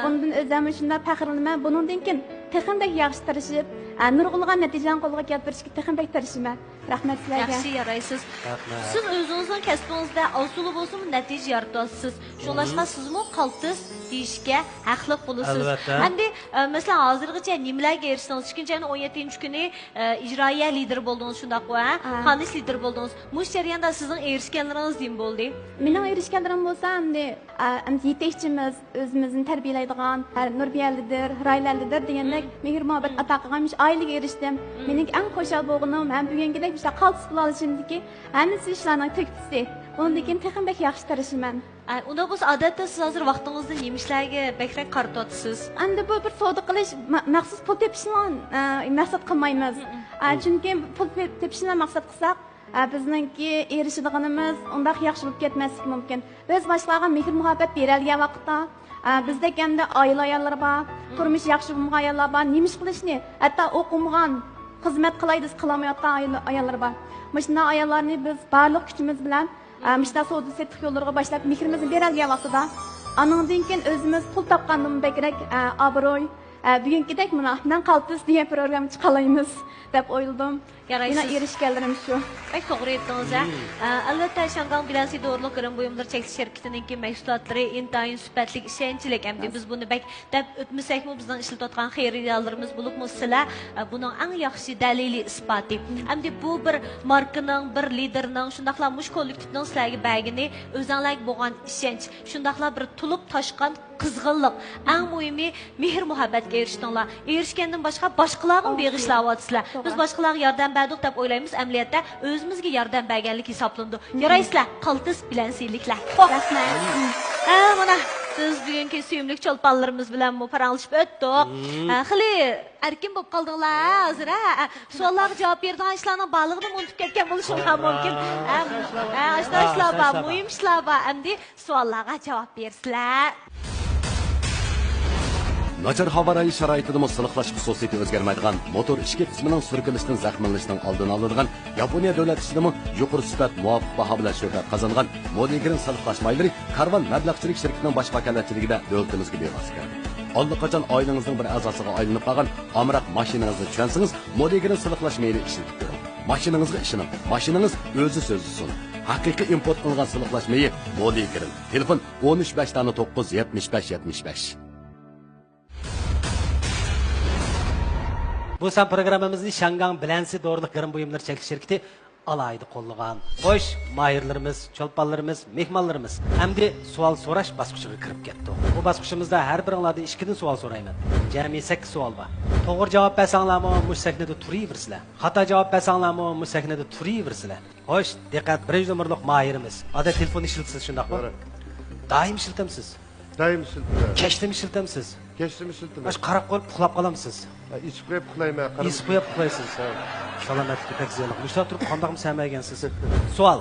ئۇندىن ئۆزۈم شۇنداق پەخىرلىنىمەن. بۇنىڭدىن كېيىن تېخىمۇ بەك ياخشى تىرىشىپ، ئە، نۇرغۇنلىغان نەتىجىلەرنى قولغا كەلتۈرۈشكە تېخىمۇ بەك تىرىشىمەن. رەھمەت سىلەرگە. ياخشى، يارايسىز. رەھمەت. سىز ئۆزىڭىزنىڭ كەسپىڭىزدە ئاۋۇ-سۇلۇ بولسىمۇ نەتىجە يارىتىۋاتىسىز. شۇڭلاشقا سىزمۇ قالتىس دېيىشكە ھەقلىق بولىسىز. ئەلۋەتتە. ئەمدى، ئە، مەسىلەن، ھازىرغىچە نېمىلەرگە ئېرىشتىڭىز؟ ئىككىنچى ئاينىڭ ئون يەتتىنچى كۈنى، ئە، ئىجرائىيە لىدىرى بولدىڭىز، شۇنداققۇ، ھە؟ خانىش لىدىرى بولدىڭىز. مۇشۇ جەرياندا سىزنىڭ ئېرىشكەنلىرىڭىز نېمە بولدى؟ مېنىڭ ئېرىشكەنلىرىم بولسا، ئەمدى، ئە، ئەمدى يېتەكچىمىز، ئۆزىمىزنى تەربىيەلەيدىغان، ھە، نۇربىيە لىدىر، رايلە لىدىر دېگەندەك مېھىر-مۇھەببەت ئاتا قىلغان مۇشۇ ئائىلىگە ئېرىشتىم. مېنىڭكى ئەڭ خۇشال بولغىنىم ھەم بۈگۈنكىدەك مۇشۇنداق قالتىس بولالىشىمدىكى ھەممىسى شۇلارنىڭ تۆھپىسى. بۇنىڭدىن كېيىن تېخىمۇ بەك ياخشى تىرىشىمەن. ئە، ئۇنداق بولسا، ئادەتتە سىز ھازىر ۋاقتىڭىزنى نېمە ئىشلارغا بەكرەك قارىتىۋاتىسىز؟ ئەمدى بۇ بىر سودا قىلىش، مە-، مەخسۇس پۇل تېپىشنى، ئە، مەقسەت قىلمايمىز. ئە، چۈنكى پۇل تېپ-، تېپىشنى مەقسەت قىلساق، ئە، بىزنىڭكى ئېرىشىدىغىنىمىز ئۇنداق ياخشى بولۇپ كەتمەسلىكى مۇمكىن. بىز باشقىلارغا مېھىر-مۇھەببەت بېرەلىگەن ۋاقىتتا، ئە، بىزدەك ئەمدى ئائىلە ئاياللىرى بار، تۇرمۇشى ياخشى بولمىغان ئاياللار بار، نېمە ئىش قىلىشنى، ھەتتا ئوقۇمىغان، خىزمەت قىلاي دېسە قىلالمايۋاتقان ئايال-، ئاياللار بار. مۇشۇنداق ئاياللارنى بىز بارلىق كۈچىمىز بىلەن، ئە، مۇشۇنداق سودا-سېتىق يوللىرىغا باشلاپ، مېھرىمىزنى بېرەلىگەن ۋاقتىدا، ئانىڭدىن كېيىن ئۆزىمىز پۇل تاپقاندىنمۇ بەكرەك، ئە، ئابرۇي، ئە، بۈگۈنكىدەك مانا مەن قالتىس دېگەن پروگرامما چىقالايمىز دەپ ئويلىدىم. يارايسىز. مېنىڭ ئېرىشكەنلىرىم شۇ. بەك توغرا ئېيتتىڭىز، ھە. ئە، ئەلۋەتتە، شياڭگاڭ بىلەنسى دورىلىق گىرىم بۇيۇملىرى چەكلىك شىركىتىنىڭكى مەھسۇلاتلىرى ئىنتايىن سۈپەتلىك، ئىشەنچلىك. ئەمدى بىز بۇنى بەك دەپ ئۆتمىسەكمۇ، بىزنىڭ ئىشلىتىۋاتقان خېرىدارلىرىمىز بولۇپمۇ سىلەر، ئە، بۇنىڭ ئەڭ ياخشى دەلىلى، ئىسپاتى. ئەمدى بۇ بىر ماركىنىڭ، بىر لىدېرنىڭ، شۇنداقلا مۇشۇ كوللېكتىپنىڭ سىلەرگە بەرگىنى ئۆزۈڭلارگە بولغان ئىشەنچ، شۇنداقلا بىر تولۇپ تاشقان قىزغىنلىق، ئەڭ مۇھىمى مېھىر-مۇھەببەتكە ئېرىشتىڭلار. ئېرىشكەندىن باشقا باشقىلارغىمۇ بېغىشلاۋاتىسىلەر. بىز باشقىلارغا ياردەم بەردۇق دەپ ئويلايمىز، ئەمەلىيەتتە ئۆزىمىزگە ياردەم بەرگەنلىك ھېسابلىنىدۇ. يارايسىلەر، قالتىس بىلەنسىلىكلەر. خوپ. رەھمەت. ھە، مانا. بىز بۈگۈنكى سۆيۈملۈك چولپانلىرىمىز بىلەنمۇ پاراڭلىشىپ ئۆتتۇق. ھە، خېلى ئەركىن بولۇپ قالدىڭلار ھە، ھازىر، ھە؟ ھە، سوئاللارغا جاۋاب بېرىدىغان ئىشلارنىڭ بارلىقىنى ئۇنتۇپ كەتكەن بولۇشۇڭلار مۇمكىن. ھە، ھە، ئاشۇنداق ئىشلار بار، مۇھىم ئىشلار بار. ئەمدى سوئاللارغا جاۋاب بېرىسىلەر. ناچار ھاۋا رايى شارائىتىدىمۇ سىلىقلاش خۇسۇسىيىتى ئۆزگەرمەيدىغان، موتور ئىچكى قىسمىنىڭ سۈركىلىشتىن زەخىملىنىشنىڭ ئالدىنى ئالىدىغان، ياپونىيە دۆلەت ئىچىدىمۇ يۇقىرى سۈپەت، مۇۋاپىق باھا بىلەن شۆھرەت قازانغان مودىگرىن سىلىقلاش مايلىرى كارۋان مەبلەغچىلىك شىركىتىنىڭ باش ۋاكالەتچىلىكىدە دۆلىتىمىزگە بىۋاسىتە كىرىدۇ. ئاللىقاچان ئائىلىڭىزنىڭ بىر ئەزاسىغا ئايلىنىپ قالغان ئامراق ماشىنىڭىزنى چۈشەنسىڭىز، مودىگرىن سىلىقلاش مېيىنى ئىشلىتىپ كۆرۈڭ. ماشىنىڭىزغا ئىشىنىڭ. ماشىنىڭىز ئۆزى سۆزلىسۇن. ھەقىقىي ئىمپورت قىلىنغان سىلىقلاش مېيى مودىگرىن. تېلېفون: ئون ئۈچ بەش دانە توققۇز، يەتمىش بەش، يەتمىش بەش. بۇ سان پروگراممىمىزنى شياڭگاڭ بىلەنسى دورىلىق گىرىم بۇيۇملىرى چەكلىك شىركىتى ئالاھىدە قوللىغان. خوش، ماھىرلىرىمىز، چولپانلىرىمىز، مېھمانلىرىمىز ئەمدى سوئال سوراش باسقۇچىغا كىرىپ كەتتۇق. بۇ باسقۇچىمىزدا ھەر بىرىڭلاردىن ئىككىدىن سوئال سورايمەن. جەمئىي سەككىز سوئال بار. توغرا جاۋاب بەرسەڭلارمۇ مۇشۇ سەھنىدە تۇرۇۋېرىسىلەر. خاتا جاۋاب بەرسەڭلارمۇ مۇشۇ سەھنىدە تۇرۇۋېرىسىلەر. خوش، دىققەت، بىرىنچى نومۇرلۇق ماھىرىمىز. ئادەتتە تېلېفون ئىشلىتىسىز، شۇنداقمۇ؟ توغرا. دائىم ئىشلىتەمسىز؟ دائىم ئىشلىتىمەن. كەچتىمۇ ئىشلىتەمسىز؟ كەچتىمۇ ئىشلىتىمەن. ئاشۇ قاراپ قويۇپ ئۇخلاپ قالامسىز؟ ھە، ئېچىپ قويۇپ ئۇخلايمەن، قاراپ. ئېچىپ قويۇپ ئۇخلايسىز. ھە. سالامەتلىككە بەك زىيانلىق. مۇشۇنداق تۇرۇپ قانداقمۇ سەمەگەنسىز؟ سوئال.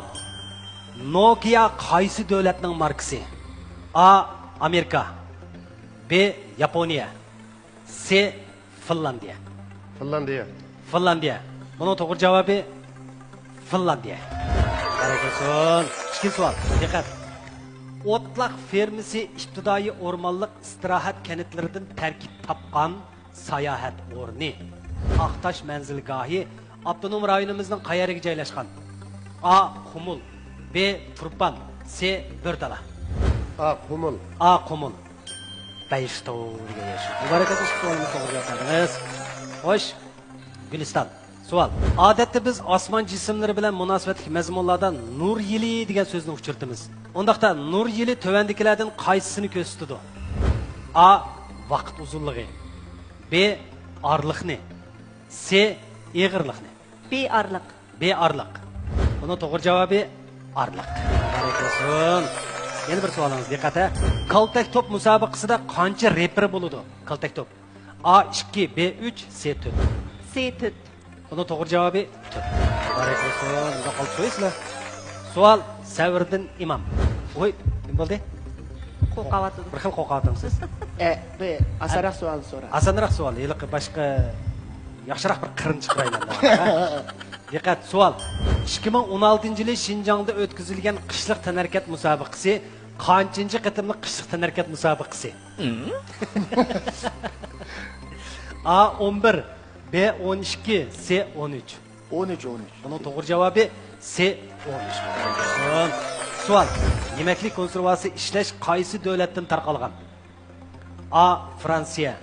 نوكىيا قايسى دۆلەتنىڭ ماركىسى؟ ئا، ئامېرىكا. بې، ياپونىيە. سې، فىنلاندىيە. فىنلاندىيە. فىنلاندىيە. بۇنىڭ توغرا جاۋابى فىنلاندىيە. بارىكاللا. ئىككىنچى سوئال. دىققەت. ئوتلاق فېرمىسى ئىپتىدائىي ئورمانلىق ئىستىراھەت كەنتلىرىدىن تەركىب تاپقان ساياھەت ئورنى. ئاقتاش مەنزىلگاھى ئاپتونوم رايونىمىزنىڭ قەيەرىگە جايلاشقان؟ ئا، قۇمۇل. بې، تۇرپان. سې، بۆرتالا. ئا، قۇمۇل. ئا، قۇمۇل. بەيشتو دېگەن ياش. مۇبارەك ئاكا، ئىككى سوئالنى توغرا جاۋاب بەردىڭىز. خوش، گۈلىستان. سوئال. ئادەتتە بىز ئاسمان جىسىملىرى بىلەن مۇناسىۋەتلىك مەزمۇنلاردا نۇر يىلى دېگەن سۆزنى ئۇچرىتىمىز. ئۇنداقتا نۇر يىلى تۆۋەندىكىلەردىن قايسىسىنى كۆرسىتىدۇ؟ ئا، ۋاقىت ئۇزۇنلۇقى. بې، ئارىلىقنى. سې، ئېغىرلىقنى. بې، ئارىلىق. بې، ئارىلىق. بۇنىڭ توغرا جاۋابى ئارىلىق. مۇبارەك بولسۇن. يەنە بىر سوئالىڭىز، دىققەت ھە. كالتەك توپ مۇسابىقىسىدە قانچە رېپېر بولىدۇ؟ كالتەك توپ. ئا، ئىككى، بې، ئۈچ، سې، تۆت. سې، تۆت. بۇنىڭ توغرا جاۋابى تۆت. مۇبارەك بولسۇن. بۇنداق قالدى قويۇسىلەر. سوئال سەۋرىدىن ئىمام. ۋوي، نېمە بولدى؟ قورقۇۋاتىدۇ. بىر خىل قورقۇۋاتامسىز؟ ئە، بىر ئاسانراق سوئال سورا. ئاسانراق سوئال. ھېلىقى باشقا ياخشىراق بىر قىرىن چىقىراي مەندىن. دىققەت، سوئال. ئىككى مىڭ ئون ئالتىنچى يىلى شىنجاڭدا ئۆتكۈزۈلگەن قىشلىق تەنھەرىكەت مۇسابىقىسى قانچىنچى قېتىملىق قىشلىق تەنھەرىكەت مۇسابىقىسى؟ ئا، ئون بىر، بې، ئون ئىككى، سې، ئون ئۈچ. ئون ئۈچ، ئون ئۈچ. بۇنىڭ توغرا جاۋابى سې، ئون ئۈچ. سوئال. يېمەكلىك كونسېرۋاسى ئىشلەش قايسى دۆلەتتىن تارقالغان؟ ئا، فرانسىيە.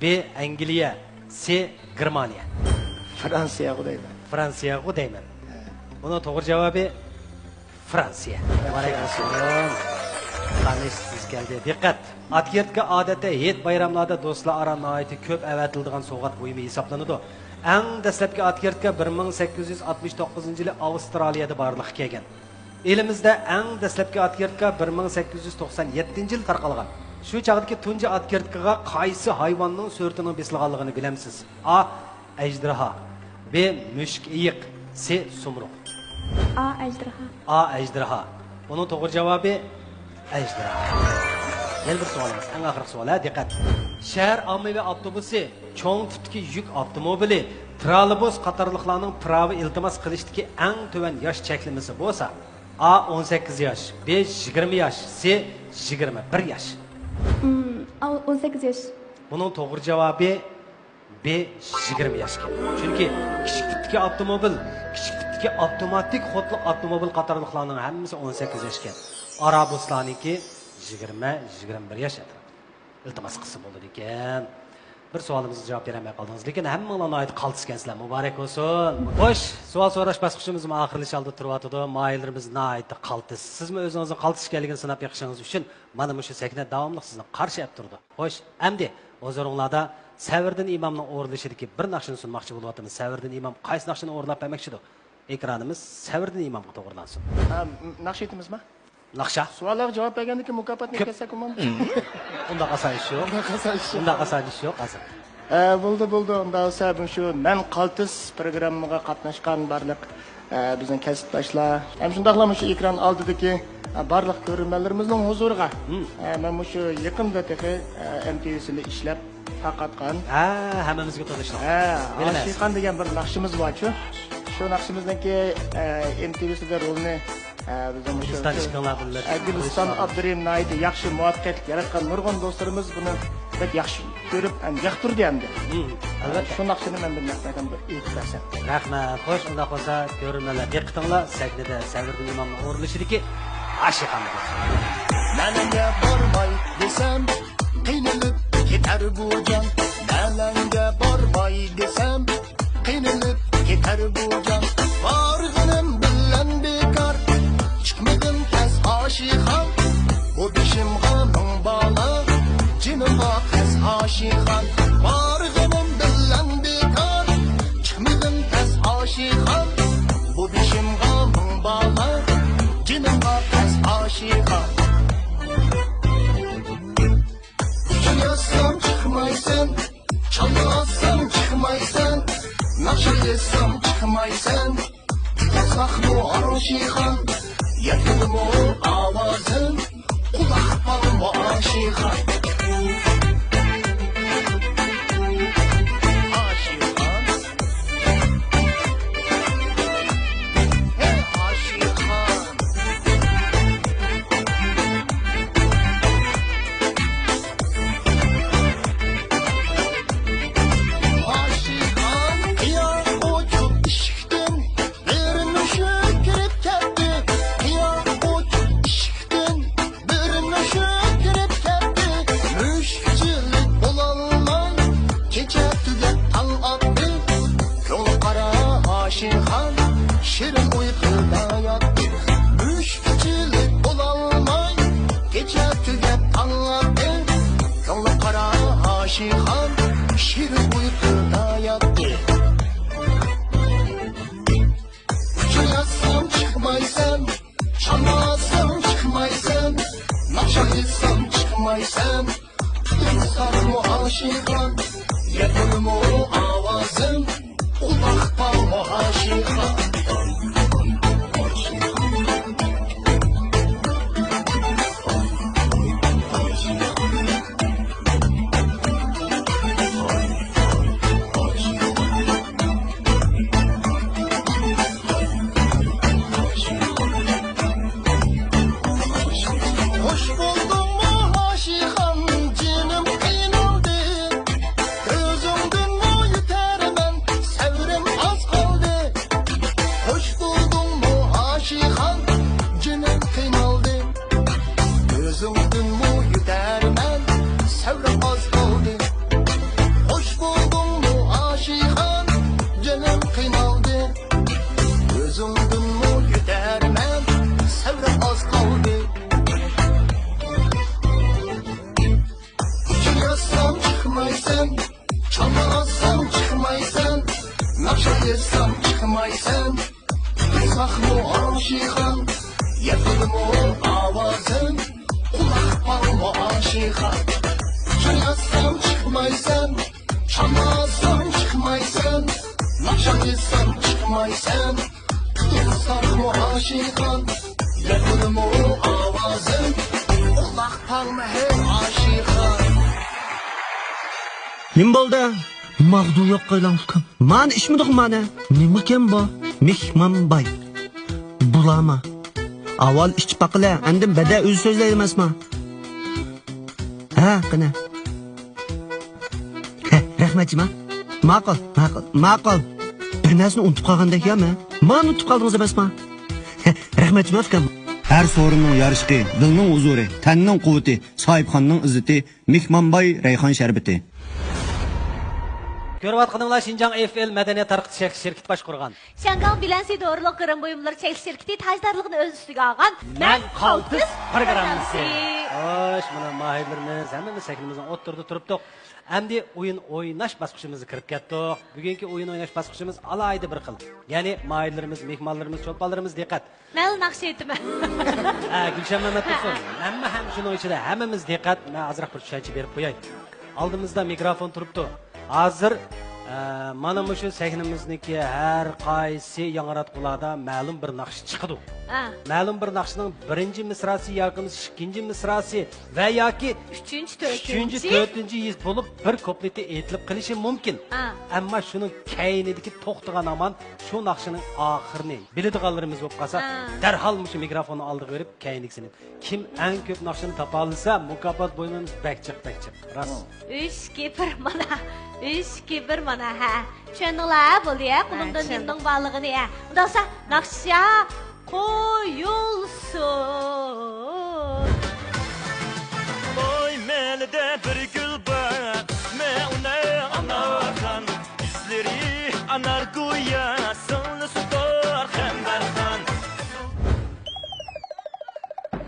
بې، ئەنگلىيە. سې، گېرمانىيە. فرانسىيەغۇ دەيمەن. فرانسىيەغۇ دەيمەن. بۇنىڭ توغرا جاۋابى فرانسىيە. مۇبارەك بولسۇن. قانۇن سىز كەلدى. دىققەت! ئاتكىرتكا ئادەتتە ھېيت بايراملاردا دوستلار ئارا ناھايىتى كۆپ ئەۋەتىلىدىغان سوۋغات بۇيۇمى ھېسابلىنىدۇ. ئەڭ دەسلەپكى ئاتكىرتكا بىر مىڭ سەككىز يۈز ئاتمىش توققۇزىنچى يىلى ئاۋسترالىيەدە بارلىققا كەلگەن. ئېلىمىزدە ئەڭ دەسلەپكى ئاتكىرتكا بىر مىڭ سەككىز يۈز توقسان يەتتىنچى يىلى تارقالغان. شۇ چاغدىكى تۇنجى ئاتكىرتكىغا قايسى ھايۋاننىڭ سۈرىتىنىڭ بېسىلغانلىقىنى بىلەمسىز؟ ئا، ئەجدىرھا. بې، مۈشۈك ئېيىق. سې، سۇمرۇغ. ئا، ئەجدىرھا. ئا، ئەجدىرھا. بۇنىڭ توغرا جاۋابى ئەجدىرھا. يەنە بىر سوئالىمىز، ئەڭ ئاخىرقى سوئال، ھە، دىققەت. شەھەر ئاممىۋى ئاپتوبۇسى، چوڭ تىپتىكى يۈك ئاپتوموبىلى، ترالېبۇس قاتارلىقلارنىڭ پىراۋا ئىلتىماس قىلىشتىكى ئەڭ تۆۋەن ياش چەكلىمىسى بولسا، ئا، ئون سەككىز ياش، بې، يىگىرمە ياش، سې، يىگىرمە بىر ياش. ئا، ئون سەككىز ياش. بۇنىڭ توغرا جاۋابى بې، يىگىرمە ياشكەن. چۈنكى كىچىك تىپتىكى ئاپتوموبىل، كىچىك تىپتىكى ئاپتوماتىك خوتلۇق ئاپتوموبىل قاتارلىقلارنىڭ ھەممىسى ئون سەككىز ياشكەن. ئارابۇسلارنىڭكى يىگىرمە، يىگىرمە بىر ياش ئەتراپىدا. ئىلتىماس قىلسا بولىدىكەن. بىر سوئالىمىزغا جاۋاب بېرەلمەي قالدىڭىز، لېكىن ھەممىڭلار ناھايىتى قالتىس ئىكەنسىلەر، مۇبارەك بولسۇن. خوش، سوئال سوراش باسقۇچىمىزمۇ ئاخىرلىشىش ئالدىدا تۇرۇۋاتىدۇ. ماھىرلىرىمىز ناھايىتى قالتىس. سىزمۇ ئۆزىڭىزنىڭ قالتىس ئىكەنلىكىنى سىناپ بېقىشىڭىز ئۈچۈن مانا مۇشۇ سەھنە داۋاملىق سىزنى قارشى ئەپ تۇرىدۇ. خوش، ئەمدى ھۇزۇرۇڭلاردا سەۋرىدىن ئىمامنىڭ ئورۇنلىشىدىكى بىر ناخشىنى سۇنماقچى بولۇۋاتىمىز. سەۋرىدىن ئىمام قايسى ناخشىنى ئورۇنلاپ بەرمەكچىدۇ؟ ئېكرانىمىز سەۋرىدىن ئىمامغا توغرىلانسۇن. ھە، ناخشا ئېيتىمىزما؟ ناخشا. سوئاللارغا جاۋاب بەرگەندىن كېيىن مۇكاپاتنى كۆپ كەلسەك بولمامدۇ؟ ئۇنداق ئاسان ئىش يوق. ئۇنداق ئاسان ئىش يوق. ئۇنداق ئاسان ئىش يوق، ھازىر. ئە، بولدى، بولدى. ئۇنداق بولسا، مۇشۇ مەن قالتىس پروگراممىغا قاتناشقان بارلىق، ئە، بىزنىڭ كەسىپداشلار، ھەم شۇنداقلا مۇشۇ ئېكران ئالدىدىكى، ئە، بارلىق كۆرۈرمەنلىرىمىزنىڭ ھۇزۇرىغا، مم. ئە، مەن مۇشۇ يېقىندا تېخى، ئە، ئېم تى ۋى سىدە ئىشلەپ تارقاتقان. ھە، ھەممىمىزگە تونۇشلۇق. ھە، بىلىمەن. ئاشىقان دېگەن بىر ناخشىمىز بارچۇ. شۇ ناخشىمىزنىڭكى، ئە، ئېم تى ۋى سىدە رولىنى ئە، بىزنىڭ مۇشۇ گۈلىستان ئىشقىڭلار بىللە ئە، گۈلىستان ئابدۇرېھىم ناھايىتى ياخشى مۇۋەپپەقىيەت ياراتقان نۇرغۇن دوستلىرىمىز بۇنى بەك ياخشى كۆرۈپ ھەم ياقتۇردى ئەمدى. مم، ئە، ئەلۋەتتە. شۇ ناخشىنى مەن بىر نەق مەيداندا بىر ئېيتىپ بەرسەم. رەھمەت. خوش، ئۇنداق بولسا، كۆرۈرمەنلەر دىققىتىڭلار سەھنىدە سەۋرىدىن ئىمامنىڭ ئورۇنلىشىدىكى ئاشىقاندا بولسۇن. مەنگە بارماي دېسەم، قىينىلىپ كېتەر بۇ جان. مەنگە بارماي دېسەم، قىينىلىپ كېتەر بۇ جان، بارغىنىم بىلەن بىكار. چىقمىدىم تەس ئاشىقان، بۇ بېشىمغا مىڭ بالا. جېنىمغا تەس ئاشىقان، بارغىنىم بىلەن بىكار. چىقمىدىم تەس ئاشىقان، بۇ بېشىمغا مىڭ بالا. جېنىمغا تەس ئاشىقان. ئۇچۇر يازسام چىقمايسەن، چالما ئاتسام چىقمايسەن، ناخشا يازسام چىقمايسەن. يازماقمۇ ئاشىقان، يەتمىدىمۇ ئاۋازىڭ، قۇلاق بالمۇ ئاشىقان. ئاشىقان. ھەي ئاشىقان. ئاشىقان قىيا ئوچۇق ئىشىكتىن بىر مۈشۈك كىرىپ كەتتى. قىيا ئوچۇق ئىشىكتىن بىر مۈشۈك كىرىپ كەتتى. مۈشۈكچىلىك بولالماي كېچە تۈگەپ تاڭ ئاتتى. كۆڭلى قارا ئاشىقان شېرىن ئۇيقۇدا ياتتى. مۈشۈكچىلىك بولالماي كېچە تۈگەپ تاڭ ئاتتى. كۆڭلى قارا ئاشىقان شېرىن ئۇيقۇدا ياتتى. ئۇچۇر يازسام چىقمايسەن، چالما ئاتسام چىقمايسەن، ناخشا ئېيتسام چىقمايسەن. تۇتۇلساممۇ ئاشىقان، يەتمىدىمۇ ئاۋازىڭ، قۇلاق بالمۇ ئاشىقان. خوش بولدۇڭمۇ ئاشىقان، جېنىم قىينالدى. كۆزۈڭدىنمۇ يۆتەرمەن، سەۋرىم ئاز قالدى. خوش بولدۇڭمۇ ئاشىقان، جېنىم قىينالدى. كۆزۈڭدىنمۇ يۆتەرمەن، سەۋرىم ئاز قالدى. خوش بولدۇڭمۇ ئاشىقان، جېنىم قىينالدى. كۆزۈڭدىنمۇ يۆتەرمەن، سەۋرىم ئاز قالدى. ئۇچۇر يازسام چىقمايسەن، چالما ئاتسام چىقمايسەن، ناخشا ئېيتسام چىقمايسەن. يازماقمۇ ئاشىقان، يەتمىدىمۇ ئاۋازىڭ، قۇلاق بالمۇ ئاشىقان. ئۇچۇر يازسام چىقمايسەن، چالما ئاتسام چىقمايسەن، ناخشا ئېيتسام چىقمايسەن. تۇتۇلساممۇ ئاشىقان، يەتمىدىمۇ ئاۋازىڭ، قۇلاق بالمۇ ھەي ئاشىقان. نېمە بولدى؟ ماغدۇ يوق قايلاڭ ئۇكام. مانا ئىچمىدۇق مانا. نېمىكەن بۇ؟ مېھمانباي. بۇلارما؟ ئاۋۋال ئىچىپ باقىلى، ئاندىن بەدە ئۆزى سۆزلەيدۇ ئەمەسما؟ ھە، قېنى. ھە، رەھمەت جىما. ماقۇل، ماقۇل، ماقۇل. بىر نەرسىنى ئۇنتۇپ قالغاندەك يا مەن. مانا ئۇنتۇپ قالدىڭىز ئەمەسما؟ ھە، رەھمەت جىما ئۇكام. ھەر سورۇننىڭ يارىشىقى، دىلنىڭ ھۇزۇرى، تەننىڭ قۇۋۋىتى، ساھىبخاننىڭ ئىززىتى، مېھمانباي رەيھان شەربىتى. كۆرۈۋاتقىنىڭلار شىنجاڭ ئېف ئېل مەدەنىيەت تارقىتىش چەكلىك شىركىتى باشقۇرغان شياڭگاڭ بىلەنسى دورىلىق گىرىم بۇيۇملىرى چەكلىك شىركىتى تاجدارلىقىنى ئۆز ئۈستىگە ئالغان مەن قالتىس پروگراممىسى. خوش، مانا ماھىرلىرىمىز ھەممىمىز سەھنىمىزنىڭ ئوتتۇرىدا تۇرۇپتۇق. ئەمدى ئويۇن ئويناش باسقۇچىمىزغا كىرىپ كەتتۇق. بۈگۈنكى ئويۇن ئويناش باسقۇچىمىز ئالاھىدە بىر خىل. يەنى ماھىرلىرىمىز، مېھمانلىرىمىز، چولپانلىرىمىز دىققەت. مەنلا ناخشا ئېيتىمەن. ھە، گۈلشەن مەمەتقۇلسۇن. ھەممە ھەم شۇنىڭ ئىچىدە ھەممىمىز دىققەت. مەن ئازراق بىر چۈشەنچە بېرىپ قوياي. ئالدىمىزدا مىكروفون تۇرۇپتۇ. ھازىر، ئە، مانا مۇشۇ سەھنىمىزنىڭكى ھەر قايسى ياڭراتقۇلاردا مەلۇم بىر ناخشا چىقىدۇ. ھە. مەلۇم بىر ناخشىنىڭ بىرىنچى مىسراسى ياكى بولمىسا ئىككىنچى مىسراسى ۋە ياكى ئۈچىنچى، ئۈچىنچى، تۆتىنچى. تۆتىنچى يىل بولۇپ بىر كۇپلېتى ئېيتىلىپ قېلىشى مۇمكىن. ھە. ئەمما شۇنىڭ كەينىدىكى توختىغان ھامان شۇ ناخشىنىڭ ئاخىرىنى بىلىدىغانلىرىمىز بولۇپ قالسا، ھە، دەرھال مۇشۇ مىكروفوننى ئالدىغا بېرىپ كەينىدىكىسىنى. كىم ئەڭ كۆپ ناخشىنى تاپالىسا، مۇكاپات بۇيۇمىمىز بەك جىق، بەك جىق. راست. ئۈچ كىپىر مانا. ئۈچ كىپىر مانا، ھە. چۈشەندىڭلار، ھە؟ بولدى، ھە؟ ھە، قولۇمدا چۈشەندىم. نېمىنىڭ بارلىقىنى، ھە. ئۇنداقسا، ناخشا قويۇلسۇن. توي مەلىدە بىر گۈل بار، مەۋلان ئانارخان. يۈزلىرى ئانار گويا، سىڭلىسىدۇر قەمبەرخان.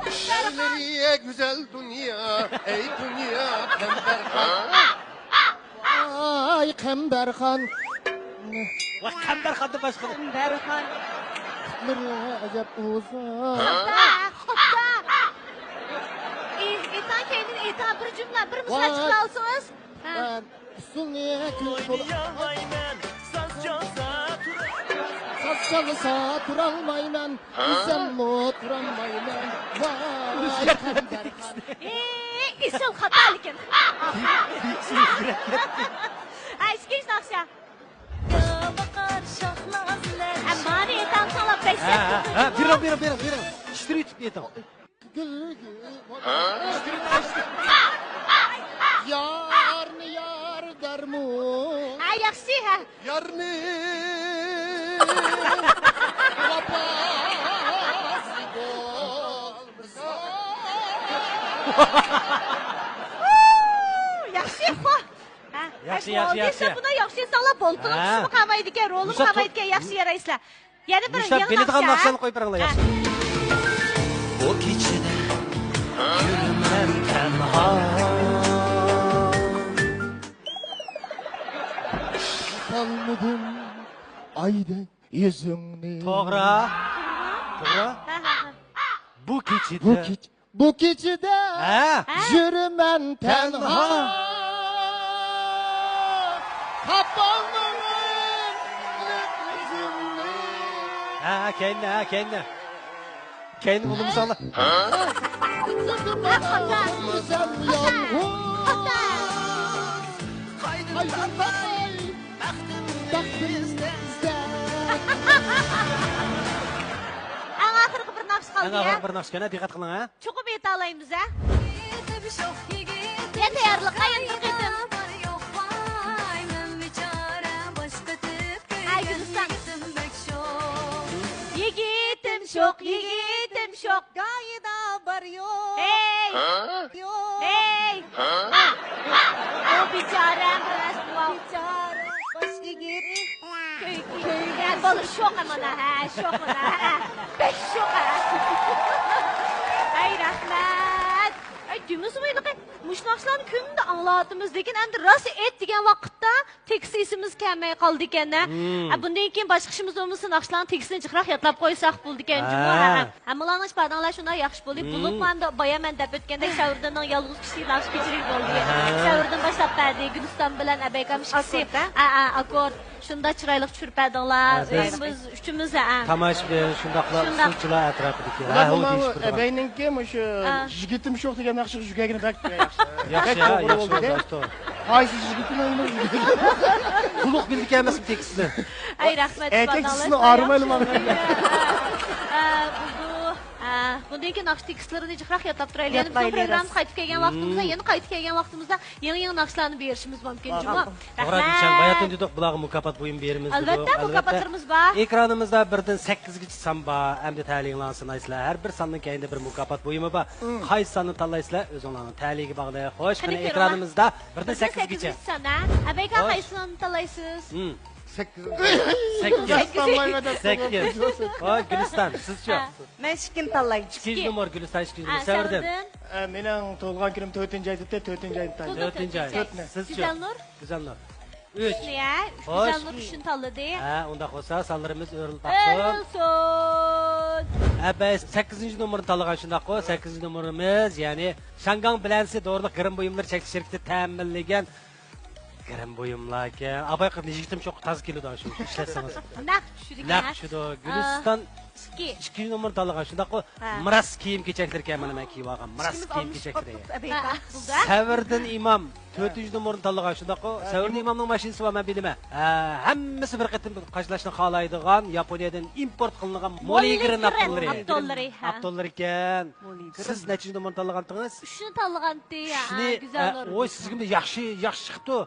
ئەللىرى گۈزەل دۇنيا، ئەي دۇنيا، قەمبەرخان. ئاي، قەمبەرخان. ۋاي، قەمبەرخاندىن باشقا. قەمبەرخان. پۇتلىرى ئەجەب ئۇزۇن. خاتا، خاتا. ئېيتاڭ، كەينىدىن ئېيتاڭ، بىر جۈملە، بىر مۇشۇ چىقىرالسىڭىز. ھە. ئۇسسۇلنى كۈل بولۇپ. ئوينىيالمايمەن، ساز چالسا تۇرالمايمەن. ساز چالسا تۇرالمايمەن، ئۆزۈممۇ تۇرالمايمەن. ۋاي، قەمبەرخان. ئېي، ئېسىل خاتا لېكىن. ھە، ئىككىنچى ناخشا. ھە، مانا ئېيتامساڭلار بەش ھە، ھە، ھە، بېرىڭ، بېرىڭ، بېرىڭ، بېرىڭ. ئىشتىرى يېتىپ ئېيتىڭ. گۈل، گۈل، يارنى يار دەرمۇ. ھە، ياخشى، ھە. يارنى ۋاپاسى بولمىسا. ياخشى، خو. ھە، ياخشى، ياخشى، ياخشى. بۇنى ياخشى ئېيتساڭلار، بولتىڭ ھە. تۇشۇمۇ قالمايدىكەن، رولىمۇ قالمايدىكەن، ياخشى يارايسىلەر. يەنە بىر مۇشۇ يېڭى بىلىدىغان ناخشا. ناخشىنى قويۇپ بېرىڭلار، ھە. ياخشى. بۇ كېچىدە يۈرىمەن تەنھا. تاپالمىدىم ئايدەك يۈزۈڭنى. توغرا. توغرا. ھە، ھە، ھە. بۇ كېچىدە. بۇ كېچە بۇ كېچىدە ھە؟ يۈرىمەن تەنھا. تاپالمىدىم ئۆزۈمنى. ھە، ھە، كەينىدە، ھە، كەينىدە. كەينىدە بولمىساڭلار. ئۆزۈم يالغۇز. قايدىن تاپاي بەختىمنى ئىزدەپ. ئەڭ ئاخىرقى بىر ناخشا قالدى. ئەڭ ئاخىرقى بىر ناخشا ئىكەن، ھە، دىققەت قىلىڭ، ھە. چوقۇم ئېيتالايمىز، ھە؟ يا تەييارلىققا يەنە بىر قېتىم. ھە، گۈلىستان. يىگىتىم شوق، يىگىتىم شوق. گاھىدا بار يوق. ھەي! ھە؟ يوق. ھەي! ھە؟ ئۇ بىچارە، بىچارە، باش ئېگىپ. كۆي-، كۆيگەن بالا شوق مانا، ھە، شوق مانا، ھە. بەك شوق، ھە. ئەي، رەھمەت. ئەي، دېمىسىمۇ ھېلىقى مۇشۇ ناخشىلارنى كۈندە ئاڭلاۋاتىمىز، لېكىن ئەمدى راست ئېيت دېگەن ۋاقىتتا تېكىست ئېسىمىز كەلمەي قالىدىكەن، ھە. ھە، بۇندىن كېيىن باشقا ئىشىمىز بولمىسا، ناخشىلارنىڭ تېكىستىنى جىقراق يادلاپ قويساق بولىدىكەن جۇمۇ، ھە. ھە. ھەممىڭلارنىڭ ئىپادىڭلار شۇنداق ياخشى بولدى. بولۇپمۇ ئەمدى بايا مەن دەپ ئۆتكەندەك، شەۋرىدىننىڭ يالغۇز كىشىلىك ناخشا كېچىلىكى بولدى. ئەھە. شەۋرىدىن باشلاپ بەردى، گۈلىستان بىلەن ئەبەيكام ئىككىسى. ئاككورد، ھە؟ ھە، ھە، ئاككورد. شۇنداق چىرايلىق چۈشۈرۈپ بەردىڭلار. ھە، بىز ئۆزىمىز ئۈچىمىز، ھە، ھە. تاماشىبىن، شۇنداقلا شۇنداق. ئۇسسۇلچىلار ئەتراپىدىكى. ھە، ھە، ئۇ دېيىشىپ تۇرغان. ئەبەينىڭكى مۇشۇ ھە. يىگىتىم شوق دېگەن ناخشىغا جۈگەگىنى بەك ياخشى. ياخشى، بەك ھە، توغرا ياخشى بولدى. قايسى يىگىتىم ئەينى؟ تولۇق بىلدىكەن ئەمەسمۇ تېكىستنى؟ ئەي، رەھمەت، ئەركەك ئىپادىڭلار كىشىنى ئارىمايلى ماڭا. ھە، ھە، بۇ، بۇ. ئە، بۇندىن كېيىن ناخشا تېكىستلىرىنى جىقراق ياتلاپ تۇرايلى. ئەمدى بىزنىڭ ياتلايلى، پروگراممىمىز راست. قايتىپ كەلگەن ۋاقتىمىزدا، مم. يەنە قايتىپ كەلگەن ۋاقتىمىزدا يېڭى-يېڭى ناخشىلارنى بېرىشىمىز مۇمكىن، جۇمۇ. توغرا، رەھمەت. دېسەڭ، باياتىن دېدۇق، بۇلارغا مۇكاپات بۇيۇمى بېرىمىز دېدۇق. ئەلۋەتتە، مۇكاپاتلىرىمىز بار. ئېكرانىمىزدا بىردىن سەككىزگىچە سان بار. ئەمدى تەلىيىڭلارنى سىنايسىلەر. ھەر بىر ساننىڭ كەينىدە بىر مۇكاپات بۇيۇمى بار. مم. قايسى ساننى تاللايسىلەر، ئۆزۈڭلارنىڭ تەلىيىگە باغلىق. خوش، قېنى، قېنى، ئېكرانىمىزدا بىردىن سەككىزگىچە. بىردىن سەككىزگىچە سان، ھە؟ ئەبەي ئاكا، خوش. قايسى ساننى تاللايسىز؟ مم. سەككىز. سەككىز. سەككىز. ھوي، گۈلىستان، سىزچۇ؟ ھە. مەن ئىككىنى تاللاي. ئىككىنچى نومۇر، گۈلىستان، ئىككىنچى نومۇر. ھە، سەۋردىن. سەۋردىن. ئە، مېنىڭ تۇغۇلغان كۈنۈم تۆتىنچى ئايدا، تۆتىنچى ئايدا تاللاي. تۆتىنچى ئاي. تۆتنى. سىزچۇ؟ گۈزەلنۇر. گۈزەلنۇر. ئۈچ. ئۈچنى، ھە؟ خوش. گۈزەلنۇر ئۈچنى تاللىدى. ھە، ئۇنداق بولسا سانلىرىمىز ئۆرۈلۈپ باقسۇن. ئۆرۈلسۇن. ھە، بەس، سەككىزىنچى نومۇرنى تاللىغان شۇنداققۇ؟ سەككىزىنچى نومۇرىمىز، يەنى شاڭگاڭ بىلەنسى دورىلىق گىرىم بۇيۇملىرى چەكلىك شىركىتى تەمىنلىگەن گىرىم بۇيۇملاركەن. ئاباي قىز يىگىتىم چوقۇم تازا كېلىدۇ شۇ ئىشلەتسىڭىز. نەق چۈشىدىكەن. نەق چۈشىدۇ. ئىككى. ئىككىنچى نومۇرنى تاللىغان شۇنداققۇ؟ ھە. مىراس كىيىم كېچەكلىرىكەن، مانا مەن كىيىپ ئالغان مىراس كىيىم كېچەكلىرى. ھە، بولدى. سەۋردىن ئىمام تۆتىنچى نومۇرنى تاللىغان شۇنداققۇ؟ سەۋردىن ئىمامنىڭ ماشىنىسى بار، مەن بىلىمەن. ھە، ھەممىسى بىر قېتىم قاچىلاشنى خالايدىغان ياپونىيەدىن ئىمپورت قىلىنغان مولىگرىن ئاپتونلىرى. ئاپتونلىرى، ھە. ئاپتونلىرىكەن. سىز نەچچىنچى نومۇرنى تاللىغانتىڭىز؟ ئۈچنى تاللىغانتى، ھە، ئۈچنى، گۈزەلنۇر. ھە، ۋوي، سىزگىمۇ ياخشى، ياخشى چىقىپتۇ.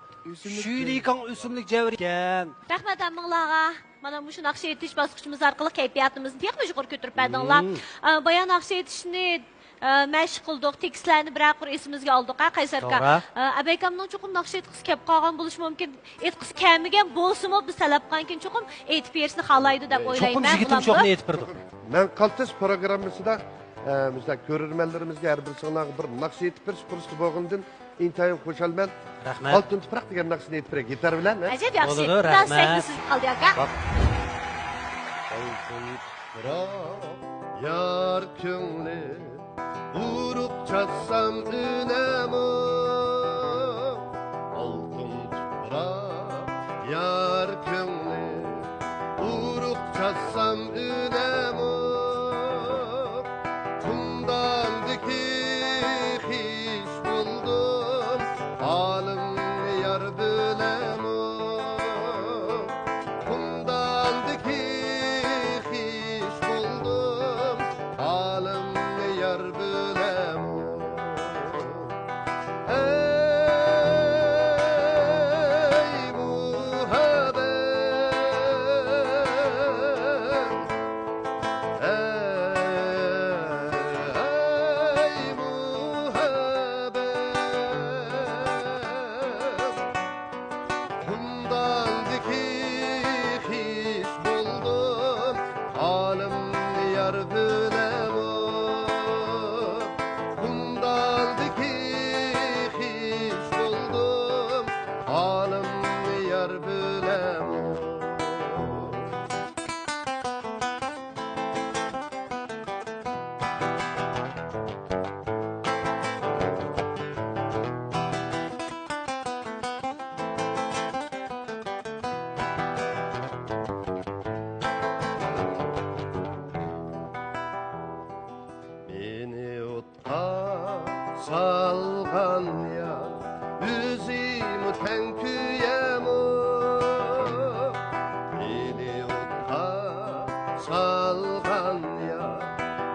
شۈيلىكاڭ ئۆسۈملۈك جەۋھىرى ئىكەن. رەھمەت ھەممىڭلارغا. مانا مۇشۇ ناخشا ئېيتىش باسقۇچىمىز ئارقىلىق كەيپىياتىمىزنى تېخىمۇ يۇقىرى كۆتۈرۈپ بەردىڭلار. مم. ئە، بايا ناخشا ئېيتىشنى، ئە، مەشىق قىلدۇق، تېكىستلەرنى بىرەر قۇر ئېسىمىزگە ئالدۇق، ھە، قەيسەر ئاكا. توغرا. ئە، ئەبەي ئاكامنىڭ چوقۇم ناخشا ئېيتقۇسى كەپ قالغان بولۇشى مۇمكىن. ئېيتقۇسى كەلمىگەن بولسىمۇ، بىز تەلەپ قىلغانكىن چوقۇم ئېيتىپ بېرىشنى خالايدۇ دەپ ئويلايمەن. چوقۇم يىگىتىم چوقۇم ئېيتىپ بېرىدۇ. مەن قالتىس پروگراممىسىدا، ئە، مۇشۇنداق كۆرۈرمەنلىرىمىزگە، ھەر بىرسىڭلارغا بىر ناخشا ئېيتىپ بېرىش پۇرسىتى بولغىنىدىن ئىنتايىن خۇشالمەن. رەھمەت. ئالتۇن تۇپراق دېگەن ناخشىنى ئېيتىپ بېرەي گىتار بىلەن، ھە؟ ئەجەب ياخشى. بولىدۇ، رەھمەت. سەھنە سىزگە قالدى، ئاكا. ئالتۇن تۇپراق يار كۆڭلى، ئۇرۇق چاچسام ئۈنەمۇ. ئالتۇن تۇپراق يار كۆڭلى، ئۇرۇق چاچسام ئۈنەمۇ. قۇمداندىكى خىش بولدۇم، ھالىمنى يار بىلەمۇ. قۇمداندىكى خىش بولدۇم، ھالىمنى يار بىلەمۇ. ئەي مۇھەببەت، ئەي مۇھەببەت، قۇمداندىكى خىش بولدۇم، ھالىمنى يار بىلەمۇ. قۇمداندىكى خىش بولدۇم، ھالىمنى يار بىلەمۇ. مېنى ئوتقا سالغان يار، ئۆزىمۇ تەڭ كۆيەمۇ. مېنى ئوتقا سالغان يار،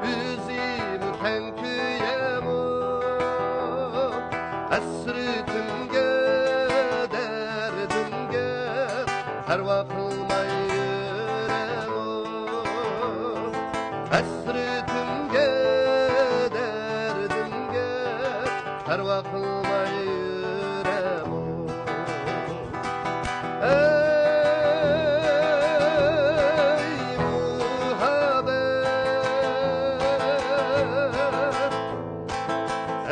ئۆزىمۇ تەڭ كۆيەمۇ. ھەسرىتىمگە، دەردىمگە پەرۋا قىلماي يۈرەمۇ. ھەسرىتىمگە، دەردىمگە پەرۋا قىلماي يۈرەمۇ. ئەي مۇھەببەت،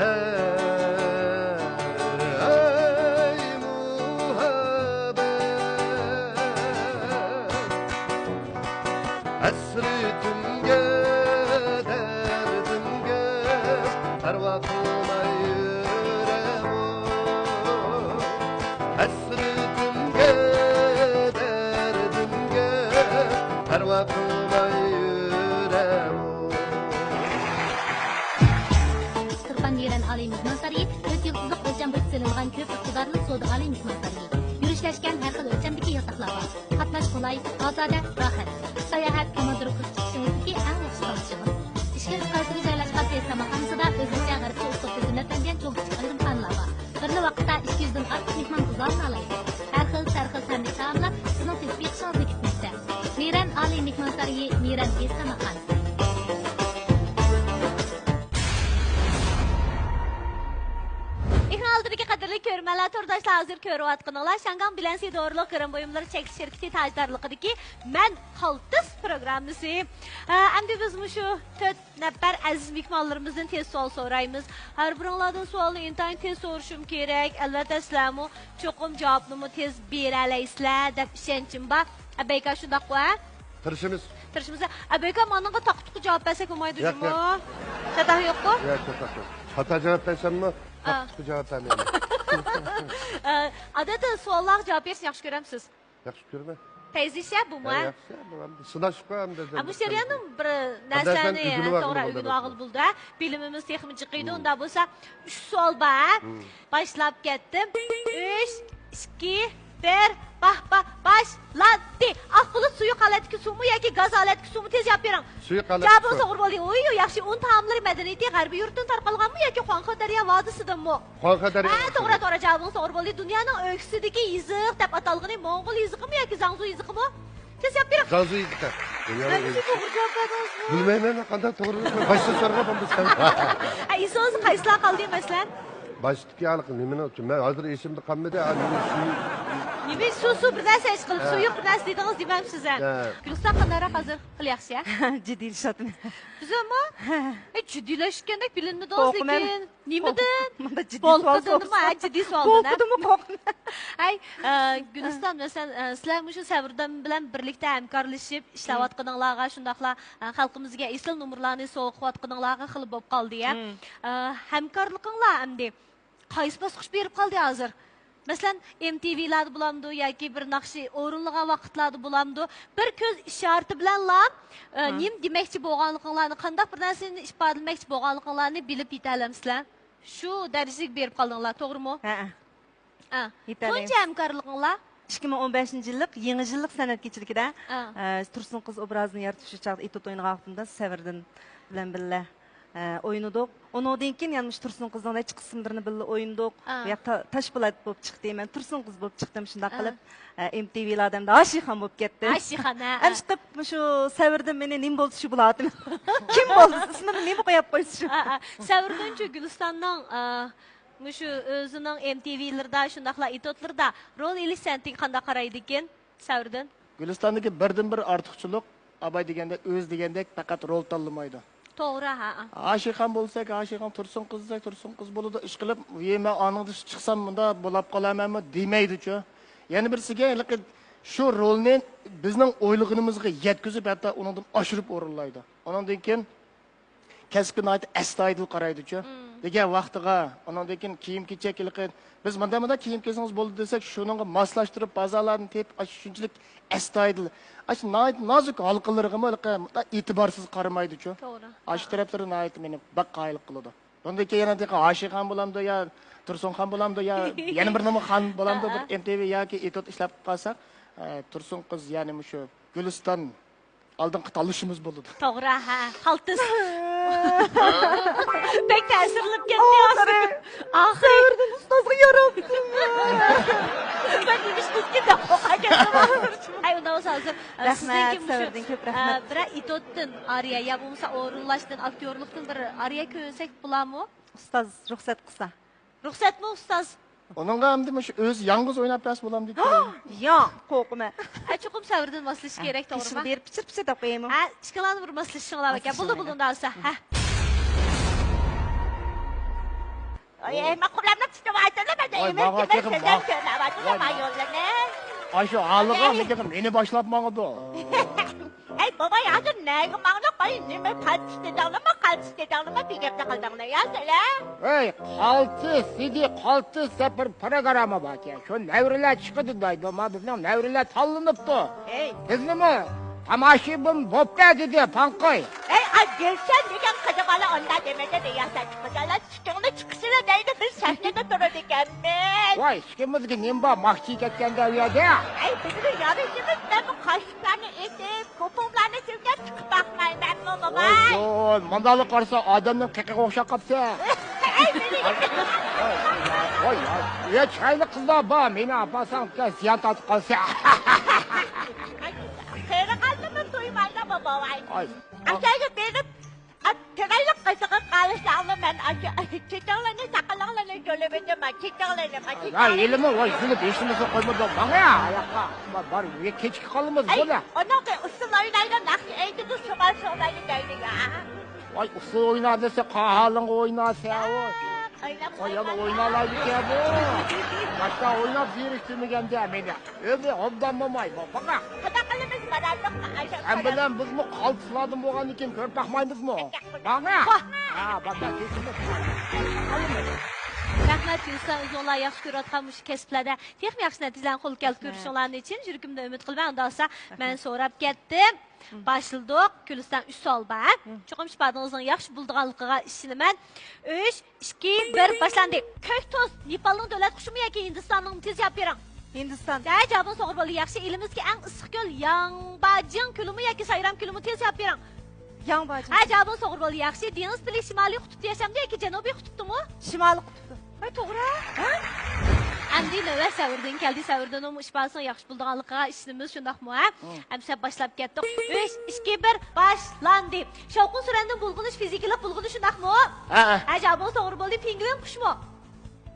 ئەي، ئەي مۇھەببەت، ھەسرىتىمگە، دەردىمگە پەرۋا قىلماي يۈرەمۇ. ھەسرىتىمگە، دەردىمگە پەرۋا قىلماي يۈرەمۇ. تۇرپان يۈرەن ئالىي مېھمانسارىيى تۆت يۇلتۇزلۇق ئۆلچەم بويىچە سېلىنغان كۆپ ئىقتىدارلىق سودا ئالىي مېھمانسارىيى. يۈرۈشلەشكەن ھەر خىل ئۆلچەمدىكى ياتاقلار بار. قاتناش قولاي، ئازادە، راھەت. ساياھەت، كاماندىرلىق قىلىپ چىقىشىڭىزدىكى ئەڭ ياخشى تاللىشىڭىز. ئىچكىرى ئالمايلى. ھەر خىل سەرخىل تەملىك تائاملار سىزنىڭ تېز بېقىشىڭىزنى كۈتمەكتە. مىرەن ئالىي مېھمانسارىيى، مىرەن ئېستاناخانا. ئېكران ئالدىدىكى قەدىرلىك كۆرۈرمەنلەر، تورداشلار، ھازىر كۆرۈۋاتقىنىڭلار شياڭگاڭ بىلەنسى دورىلىق گىرىم بۇيۇملىرى چەكلىك شىركىتى تاجدارلىقىدىكى مەن قالتىس پروگراممىسى. ئە، ئەمدى بىز مۇشۇ تۆت نەپەر ئەزىز مېھمانلىرىمىزدىن تېز سوئال سورايمىز. ھەر بىرىڭلاردىن سوئالنى ئىنتايىن تېز سورىشىم كېرەك. ئەلۋەتتە، سىلەرمۇ چوقۇم جاۋابنىمۇ تېز بېرەلەيسىلەر دەپ ئىشەنچىم بار. ئەبەيكا، شۇنداققۇ، ھە؟ تىرىشىمىز. تىرىشىمىز. ئەبەيكا، مانىڭغا تاقا-تۇقا جاۋاب بەرسەك بولمايدۇ، ياق، جۇمۇ؟ ياق. چاتاق يوققۇ؟ ياق، چاتاق يوق. خاتا جاۋاب بەرسەممۇ، ئا. تاقا-تۇقا جاۋاب بەرمەيمەن. ئە، ئادەتتە سوئاللارغا جاۋاب بېرىشنى ياخشى كۆرەمسىز؟ ياخشى كۆرىمەن. پەيزىشە بۇمۇ، ھە، ھە؟ ياخشى، بۇ ئەمدى سىناشقا ئەمدى. ھە، بۇ شەرياننىڭ بىر نەرسىنى، نەرسىنى ئۆگىنىۋالغىلى، توغرا، بولىدۇ، ئۆگىنىۋالغىلى بولىدۇ، ھە؟ بىلىمىمىز تېخىمۇ جىقىيدۇ. مم. ئۇنداق بولسا، ئۈچ سوئال بار، ھە؟ مم. باشلاپ كەتتىم. ئۈچ، ئىككى، بىر، باھ، باھ، باشلاندى. ئاق بۇلۇت سۇيۇق ھالەتتىكى سۇمۇ ياكى گاز ھالەتتىكى سۇمۇ؟ تېز جاۋاب بېرىڭ. سۇيۇق ھالەتتىكى سۇ. جاۋابىڭىز توغرا بولدى. ئۇي، ئۇي، ياخشى. ئۇن تائاملىرى مەدەنىيىتى غەربىي يۇرتتىن تارقالغانمۇ ياكى خۇاڭخې دەريا ۋادىسىدىنمۇ؟ خۇاڭخې دەريا ھە، توغرا، توغرا، جاۋابىڭىز توغرا بولدى. دۇنيانىڭ ئۆكسىدىكى يېزىق دەپ ئاتالغىنى موڭغۇل يېزىقىمۇ ياكى زاڭزۇ يېزىقىمۇ؟ تېز جاۋاب بېرىڭ. زاڭزۇ يېزىقى. دۇنيانىڭ ئۆكسى. توغرا جاۋاب بەردىڭىزمۇ؟ بىلمەيمەن، قانداق توغرا؟ باشتا سورىغان بولسام. ھە، ئېسىڭىزدە قايسىلار قالدى، مەسىلەن؟ باشتىكى ھېلىقى نېمىنىڭ ئۈچۈن؟ مەن ھازىر ئېسىمدە قالمىدى. ھە، نېمە سۇ؟ نېمە سۇ، سۇ بىر نەرسە ھېس قىلىپ، ھە. سۇ يوق بىر نەرسە دېدىڭىز دېمەمسىز، ھە؟ ھە. گۈلىستان قانداقراق ھازىر؟ خېلى ياخشى، ھە؟ جىددىيلىشىۋاتىمەن. بىزمۇ؟ ھە. ئەي، جىددىيلەشكەندەك بىلىنمىدىڭىز، قورقىمەن. لېكىن نېمىدىن؟ قورق-، مانا جىددىي سوئال بولقىدىنمۇ، سورىسا. ھە، جىددىي سوئال بولقىدىمۇ، قورقىمەن. ئەي، ئە، گۈلىستان، مەسىلەن، ئە، سىلەر مۇشۇ سەۋردىن بىلەن بىرلىكتە ھەمكارلىشىپ ئىشلەۋاتقىنىڭلارغا، شۇنداقلا، ئە، خەلقىمىزگە ئېسىل نومۇرلارنى سوۋغا قىلىۋاتقىنىڭلارغا خېلى بولۇپ قالدى، يا؟ مم. ئە، ھەمكارلىقىڭلار ئەمدى قايسى باسقۇچ بېرىپ قالدى ھازىر؟ مەسىلەن، ئېم تى ۋىلاردا بولامدۇ ياكى بىر ناخشا ئورۇنلىغان ۋاقىتلاردا بولامدۇ، بىر كۆز ئىشارىتى بىلەنلا، ئە، ھە. نېمە دېمەكچى بولغانلىقىڭلارنى، قانداق بىر نەرسىنى ئىپادىلىمەكچى بولغانلىقىڭلارنى بىلىپ يېتەلەمسىلەر؟ شۇ دەرىجىگە بېرىپ قالدىڭلار، توغرىمۇ؟ ھەئە. ئا، يېتەلەيمىز. تۇنجى ھەمكارلىقىڭلار؟ ئىككى مىڭ ئون بەشىنچى يىللىق يېڭى يىللىق سەنئەت كېچىلىكىدە، ئا. ئە، تۇرسۇن قىز ئوبرازىنى يارىتىش چاغدا ئېتوت ئوينىغان ۋاقتىمدا سەۋردىن بىلەن بىللە، ئە، ئوينىدۇق. ئۇنىڭدىن كېيىن يەنە مۇشۇ تۇرسۇن قىزنىڭ نەچچە قىسىملىرىنى بىللە ئوينىدۇق. ئا. بۇ ياق تا-، تاشپولات بولۇپ چىقتى. مەن تۇرسۇن قىز بولۇپ چىقتىم، شۇنداق ئا. قىلىپ، ئە، ئېم تى ۋىلاردىن ھاشىخان بولۇپ كەتتىم. ھاشىخان، ھە، ھە. ئەمىشقىپ مۇشۇ سەۋردىن مېنى نېمە بولسا شۇ بولاتتىم. كىم بولسا، ئىسمىنى نېمە قويۇپ قويسا شۇ. ھە، ھە. سەۋردىنچۇ گۈلىستاننىڭ، ئا، مۇشۇ ئۆزىنىڭ ئېم تى ۋىلىرىدا، شۇنداقلا ئېتوتلىرىدا رول ئېلىش سەنئىتىگە قانداق قارايدىكىن سەۋردىن؟ گۈلىستاندىكى بىردىنبىر ئارتۇقچىلىق، ئاباي دېگەندەك، ئۆزى دېگەندەك پەقەت رول تاللىمايدۇ. توغرا، ھە. ھاشىخان بولساك، ھاشىخان، تۇرسۇن قىز دېسەك، تۇرسۇن قىز بولىدۇ. ئىشقىلىپ، ۋىي، مەن ئانىڭدا چىقسام مۇنداق بولاپ قالامەنمۇ دېمەيدۇچۇ. يەنە بىرسىگە، ھېلىقى شۇ رولنى بىزنىڭ ئويلىغىنىمىزغا يەتكۈزۈپ، ھەتتا ئۇنىڭدىن ئاشۇرۇپ ئورۇنلايدۇ. ئۇنىڭدىن كېيىن كەسىپكە ناھايىتى ئەستايىدىل قارايدۇچۇ. مم. دېگەن ۋاقتىغا، ئۇنىڭدىن كېيىن كىيىم-كېچەك ھېلىقى، بىز مۇنداق-مۇنداق كىيىم كىيسىڭىز بولىدۇ دېسەك، شۇنىڭغا ماسلاشتۇرۇپ، بازارلاردىن تېپىپ، ئاشۇ شۇنچىلىك ئەستايىدىل، ئاشۇ ناھايىتى نازۇك ھالقىلىرىغىمۇ ھېلىقى ئېتىبارسىز قارىمايدۇچۇ. توغرا. ئاشۇ تەرەپلىرى ناھايىتى مېنى بەك قايىل قىلىدۇ. ئۇندىن كېيىن يەنە تېخى ھاشىخان بولامدۇ يا تۇرسۇنخان بولامدۇ يا يەنە بىر نېمە خان بولامدۇ، بىر ئا، ئا. ئېم تى ۋى ياكى ئېتوت ئىشلەپ قالساق، ئە، تۇرسۇن قىز، يەنى مۇشۇ گۈلىستان ئالدىنقى تاللىشىمىز بولىدۇ. توغرا، ھە، قالتىس. بەك تەسىرلىنىپ كەتتى ئاخىرى. ئاخىرى. ئۇستازغا ياراپتۇ. مەن نېمىشقا كېتىپ قالغان ئەي، ئۇنداق بولسا ھازىر، ئە، رەھمەت، سىزنىڭكى مۇشۇ، سەۋردىن كۆپ ئە، رەھمەت. بىرەر ئېتوتتىن ئارىيە يا بولمىسا ئورۇنلاشتىن، ئاكتيورلۇقتىن بىر ئارىيە كۆرسەك بولامۇ؟ ئۇستاز رۇخسەت قىلسا. رۇخسەتمۇ ئۇستاز؟ ئۇنىڭغا ئەمدى مۇشۇ ئۆزى يالغۇز ئويناپ بەرسە بولامدىكىن؟ ياق، قورقىمەن. ئە، چوقۇم سەۋردىن ماسلىشىش كېرەك، توغرىمۇ؟ بېرىپ پىچىر-پىچىر دەپ قويايمۇ؟ ھە، ئىككىڭلارنى بىر ماسلىشىشىڭلار باركەن. بولدى، بولدى، ئۇنداق بولسا. ھە. ئاي، ئەي، ماقۇللارنى تۇتۇۋاتىدۇ، مەن ۋاي، ئېمىز ماڭا كېمەن تېخى سۆزلەپ ۋاي، كۆرمەۋاتىدۇ، ۋاي، مايوللىنى. ئاشۇ ھالىغا ئەي. لېكىن مېنى باشلاپ ماڭىدۇ. ئەي، بوۋاي، ھازىر نەگە ماڭدۇق؟ ئاي، نېمە قالتىس دېدىڭلىما، قالتىس دېدىڭلىما، بىر گەپنى قىلدىڭلار يا سىلەر. ئەي، قالتىس سىدى، قالتىس دەپ بىر پروگرامما باركەن. شۇ نەۋرىلەر چىقىدۇ دەيدۇ. ما بىزنىڭ نەۋرىلەر تاللىنىپتۇ. ئەي. بىزنىمۇ تاماشىبىن بوپتە دېدى، پاڭقاي. ئەي، ئاي، گۈلشەن دېگەن قىزى بالا ئۇنداق دېمىدى، دېيەسەن، چىقىدىلا. ئىككىڭنى چىقىشىلا دەيدۇ، بىز سەھنىدە تۇرىدىكەنمىز. ۋاي، ئىككىمىزگە نېمە بار، ماخچى كەتكەندە ئۇ يەردە؟ ئەي، بىزگە يارىشىمىز، مەنمۇ قاشۇقلارنى ئېتىپ، كوپۇڭلارنى سىزگە تىقىپ باقمايمەنمۇ، بوۋاي؟ ۋاي، يوي، مۇنداقلا قارىسا ئادەمنىڭ قېقىغا ئوخشاپ قاپسەن. ئەي، مېنى ۋاي، يا چىرايلىق قىزلار بار، مېنى ئاپارساڭ، زىيان تارتىپ قالىسەن. قېرىغاننىمۇ تۇيمايلا، باباۋاي. ئاي. ئەمدى بېرىپ، چىرايلىق قىزىغا قارىساڭلا، مەن ئاشۇ چېچىڭلارنى، ساقىلىڭلارنى تۆلىۋېتىمەن، چېچىڭلارنى، يا، چېچىڭلارنى. ھېلىمۇ، ۋاي، سېنى بېشىمىزغا قويمىدۇق، ماڭا، يا. ئاياققا، بار، بار، كەچكە قالىمىز، ئەي، بولە. ئۇنىڭ ئۇسسۇل ئوينايدۇ، ناخشا ئېيتىدۇ، شۇڭا شۇڭلايدۇ دەيدۇ، يا. ۋاي، ئۇسسۇل ئوينا دېسە، قاھالىڭغا ئوينا، سەۋۇ. ئويناپ ۋاي، يامان قويمايلا. ئوينالايدىكەن بۇ. باشتا ئويناپ زېرىكتۈرمىگەندە مېنى. ئۆزى ئوبدان بولماي، بۇ، باقا. قانداق قىلىمىز، مانا، ئاشۇ سەن بىلەن بىزمۇ قالتىسلاردىن بولغاندىن كېيىن كۆرۈپ باقمايمىزمۇ؟ باقا. ۋاھ. ھا، باقا، كېسىمىز. رەھمەت، يۈسۈپ، ئۆزۈڭلار ياخشى كۆرۈۋاتقان مۇشۇ كەسىپلەردە تېخىمۇ ياخشى نەتىجىلەرنى قولغا كەلتۈرۈشۈڭلارنى چىن يۈرىكىمدىن ئۈمىد قىلىمەن. ئۇنداق بولسا، مەن سوراپ كەتتىم. باشلىدۇق. گۈلىستان، ئۈچ سوئال بار، ھە؟ چوقۇم ئىپادىڭىزنىڭ ياخشى بولىدىغانلىقىغا ئىشىنىمەن. ئۈچ، ئىككى، بىر، باشلاندى. كۆك توز نېپالنىڭ دۆلەت قۇشىمۇ ياكى ھىندىستاننىڭمۇ؟ تېز جاۋاب بېرىڭ. ھىندىستان. ھە، جاۋابىڭىز توغرا بولدى. ياخشى. ئېلىمىزدىكى ئەڭ ئىسسىق كۆل ياڭباجىڭ كۆلىمۇ ياكى سايرام كۆلىمۇ؟ تېز جاۋاب بېرىڭ. ياڭباجىڭ. ھە، جاۋابىڭىز توغرا بولدى. ياخشى. دېڭىز پىلى شىمالىي قۇتۇپتا ياشامدۇ ياكى جەنۇبىي قۇتۇپتىمۇ؟ شىمالىي قۇتۇپتا. ۋاي، توغرا. ھە؟ ئەمدى نۆۋەت سەۋردىن كەلدى. سەۋردىنمۇ ئىپادىسىنىڭ ياخشى بولىدىغانلىقىغا ئىشىنىمىز، شۇنداقمۇ، ھە؟ ئەمسە باشلاپ كەتتۇق. ئۈچ، ئىككى، بىر، باشلاندى. شاۋقۇن-سۈرەندىن بۇلغىنىش فىزىكىلىق بۇلغىنىش، شۇنداقمۇ؟ ھە، ھە. ھە، جاۋابىڭىز توغرا بولدى. پىڭگۋىن قۇشمۇ؟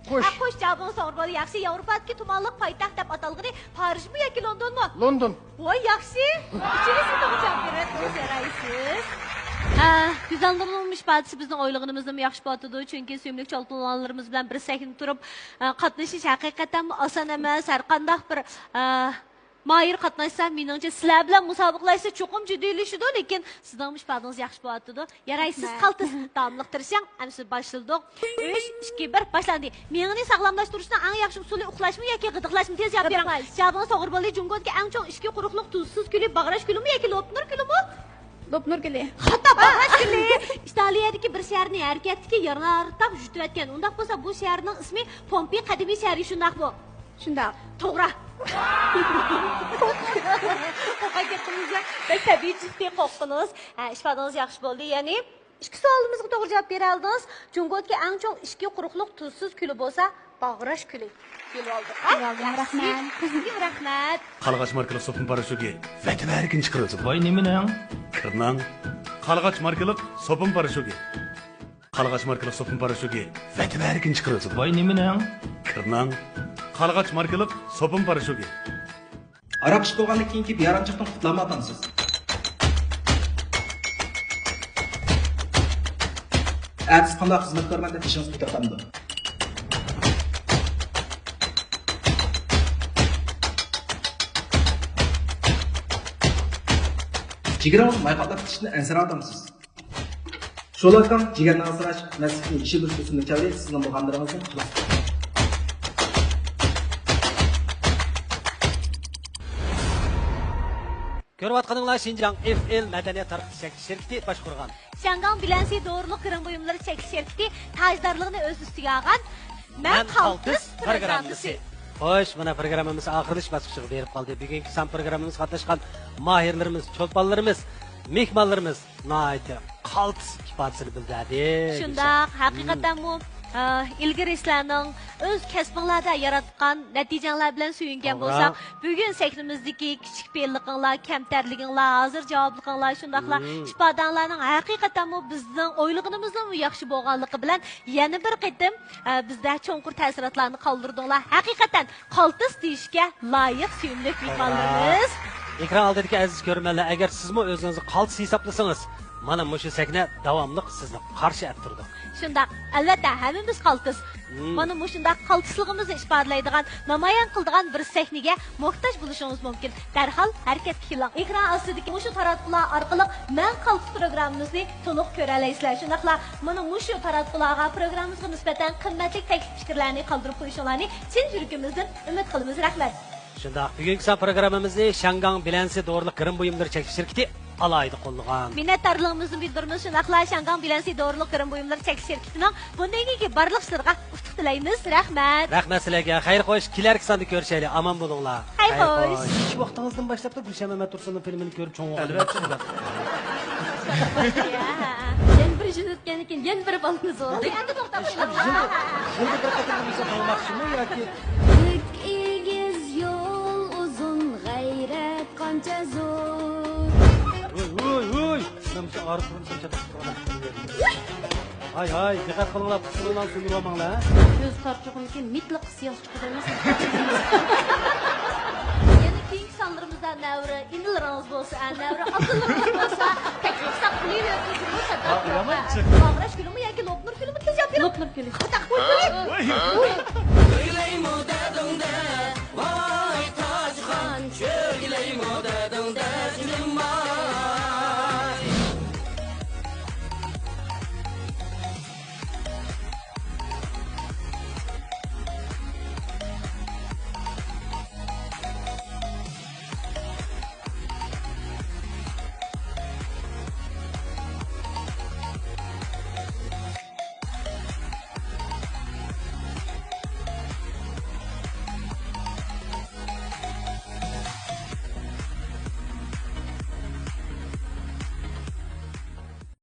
قۇش. ھە، قۇش، جاۋابىڭىز توغرا بولدى. ياخشى. ياۋروپادىكى تۇمانلىق پايتەخت دەپ ئاتالغىنى پارىژمۇ ياكى لوندونمۇ؟ لوندون. ۋاي، ياخشى. ئۈچىنچى سوئالغا جاۋاب بېرىۋەتتىڭىز، يارايسىز. ھە، گۈزەلنۇرنىڭ ئىپادىسى بىزنىڭ ئويلىغىنىمىزدىنمۇ ياخشى بولۇۋاتىدۇ، چۈنكى سۆيۈملۈك چولپانلىرىمىز بىلەن بىر سەھنىدە تۇرۇپ، ئە، قاتنىشىش ھەقىقەتەنمۇ ئاسان ئەمەس. ھەر قانداق بىر، ئە، ماھىر قاتناشسا، مېنىڭچە سىلەر بىلەن مۇسابىقىلەشسە چوقۇم جىددىيلىشىدۇ، لېكىن سىزنىڭمۇ ئىپادىڭىز ياخشى بولۇۋاتىدۇ. يارايسىز، رەھمەت. قالتىس، داۋاملىق تىرىشىڭ. ئەمسە باشلىدۇق. ئۈچ، ئىككى، بىر، باشلاندى. مېڭىنى ساغلاملاشتۇرۇشنىڭ ئەڭ ياخشى ئۇسۇلى ئۇخلاشمۇ ياكى غىدىقلاشمۇ؟ تېز جاۋاب بېرىڭ. غىدىقلاش. جاۋابىڭىز توغرا بولدى. جۇڭگودىكى ئەڭ چوڭ ئىچكى قۇرۇقلۇق تۇزسىز كۆلى باغراش كۆلىمۇ ياكى لوپنۇر كۆلىمۇ؟ لوپنۇر كۆلى. خاتا، باغراش كۆلى. ئىتالىيەدىكى بىر شەھەرنى ھەرىكەتتىكى يارار تاغ يۇتۇۋەتكەن. ئۇنداق بولسا بۇ شەھەرنىڭ ئىسمى پومپېي قەدىمىي شەھىرى، شۇنداقمۇ؟ شۇنداق. توغرا. قورققان گېپىڭىزگە بەك تەبىئىي جىددىي قورقتىڭىز. ھە، ئىپادىڭىز ياخشى بولدى. يەنى ئىككى سوئالىمىزغا توغرا جاۋاب بېرەلىدىڭىز. جۇڭگودىكى ئەڭ چوڭ ئىچكى قۇرۇقلۇق تۇزسىز كۆلى بولسا باغراش كۆلى. بىلىۋالدۇق. بىلىۋالدىم، ياخشى. رەھمەت. سىزگىمۇ رەھمەت. قالغاچ ماركىلىق سوپۇن پاراشوكى ۋەتىۋەرگىن چىقىرىۋېتىدۇ. ۋاي، نېمىنىڭ؟ كىرنىڭ. قالغاچ ماركىلىق سوپۇن پاراشوكى. قالغاچ ماركىلىق سوپۇن پاراشوكى ۋەتىۋەرگىن چىقىرىۋېتىدۇ. ۋاي، نېمىنىڭ؟ كىرنىڭ. قالغاچ ماركىلىق سوپۇن پاراشوكى. ھاراق ئىچىپ بولغاندىن كېيىنكى بىئارامچىلىقتىن قۇتۇلالمايۋاتامسىز؟ ئەتىسى قانداق خىزمەت قىلارمەن دەپ بېشىڭىز قېتىۋاتامدۇ؟ جىگىرىڭىز ماي قاتلاپ كېتىشتىن ئەنسىرەۋاتامسىز؟ شولا ئاكام جىگەرنى ئاسراش، مەستلىكنى يېشىل بېسىش ئۆسۈملۈك چاۋرى سىزنىڭ بولغانلىرىڭىزنى قىلىڭ. كۆرۈۋاتقىنىڭلار شىنجاڭ ئېف ئېل مەدەنىيەت تارقىتىش چەكلىك شىركىتى باشقۇرغان، شياڭگاڭ بىلەنسى دورىلىق گىرىم بۇيۇملىرى چەكلىك شىركىتى تاجدارلىقىنى ئۆز ئۈستىگە ئالغان مەن قالتىس پروگراممىسى. خوش، مانا پروگراممىمىز ئاخىرلىشىش باسقۇچىغا بېرىپ قالدى. بۈگۈنكى سان پروگراممىمىزغا قاتناشقان ماھىرلىرىمىز، چولپانلىرىمىز، مېھمانلىرىمىز ناھايىتى قالتىس ئىپادىسىنى بىلدۈردى. شۇنداق، ھەقىقەتەنمۇ، ئە، ئىلگىرى سىلەرنىڭ ئۆز كەسپىڭلاردا ياراتقان نەتىجەڭلار بىلەن سۆيۈنگەن بولساق، بۈگۈن سەھنىمىزدىكى كىچىك پېئىللىقىڭلار، كەمتەرلىكىڭلار، ھازىر جاۋابلىقىڭلار، شۇنداقلا ئىپادەڭلارنىڭ ھەقىقەتەنمۇ بىزنىڭ ئويلىغىنىمىزدىنمۇ ياخشى بولغانلىقى بىلەن يەنە بىر قېتىم، ئە، بىزدە چوڭقۇر تەسىراتلارنى قالدۇردۇڭلار. ھەقىقەتەن قالتىس دېيىشكە لايىق سۆيۈملۈك مېھمانلىرىمىز. ئېكران ئالدىدىكى ئەزىز كۆرۈرمەنلەر، ئەگەر سىزمۇ ئۆزىڭىزنى قالتىس ھېسابلىسىڭىز، مانا مۇشۇ سەھنە داۋاملىق سىزنى قارشى ئەپ تۇرىدۇ. شۇنداق، ئەلۋەتتە، ھەممىمىز قالتىس. مانا مۇشۇنداق قالتىسلىقىمىزنى ئىپادىلەيدىغان، نامايان قىلىدىغان بىر سەھنىگە موھتاج بولۇشىڭىز مۇمكىن. دەرھال ھەرىكەتكە كېلىڭ. ئېكران ئاستىدىكى مۇشۇ تاراتقۇلار ئارقىلىق مەن قالتىس پروگراممىمىزنى تولۇق كۆرەلەيسىلەر. شۇنداقلا مانا مۇشۇ تاراتقۇلارغا پروگراممىمىزغا نىسبەتەن قىممەتلىك تەكلىپ پىكىرلەرنى قالدۇرۇپ قويۇشۇڭلارنى چىن يۈرىكىمىزدىن ئۈمىد قىلىمىز. رەھمەت. شۇنداق، بۈگۈنكى سان پروگراممىمىزنى شياڭگاڭ بىلەنسى دورىلىق گىرىم بۇيۇملىرى چەكلىك شىركىتى ئالاھىدە قوللىغان. مىننەتدارلىقىمىزنى بىلدۈرىمىز. شۇنداقلا شياڭگاڭ بىلەنسى دورىلىق گىرىم بۇيۇملىرى چەكلىك شىركىتىنىڭ بۇندىن كېيىنكى بارلىق ئىشلىرىغا ئۇتۇق تىلەيمىز. رەھمەت. رەھمەت سىلەرگە. خەير خوش، كېلەركى ساندا كۆرۈشەيلى. ئامان بولۇڭلار. خەير خوش. شۇ ۋاقتىڭىزدىن باشلاپلا گۈلشەن مەمەتتۇرسۇننىڭ فىلمىنى كۆرۈپ چوڭ بولغان. ئەلۋەتتە. يەنە بىر يۈزۈن ئۆتكەندىن كېيىن يەنە بىر بالىمىز بولدى. ئەمدى توختاپ قېلىڭ. يىلدا بىر قېتىم بولسا بولماقچىمۇ ياكى؟ تىك ئېگىز يول ئۇزۇن، غەيرەت قانچە زور. ھوي ھوي ھوي! مەن مۇشۇ ئارقىدىن سەن چاتاق تۇرغان. ھاي ھاي، دىققەت قىلىڭلار، پۇتلىرىڭلارنى سۆيدۈرۈۋالماڭلار ھە. كۆز تارتۇقىنى كېيىن مىتلىق سىياس چىقىدۇ ئەمەس. يەنە كېيىنكى سانلىرىمىزدا نەۋرە ئىنىلىرىڭىز بولسا، ئە، نەۋرە ئاتىلىرىڭىز بولسا، تەكلىپ قىلساق قىلىۋېرىڭىز. باغراش گۈلىمۇ ياكى لوپنۇر گۈلىمۇ تېز ياپىرىڭ. لوپنۇر گۈلى. قاتاق قويۇپ قويۇڭ.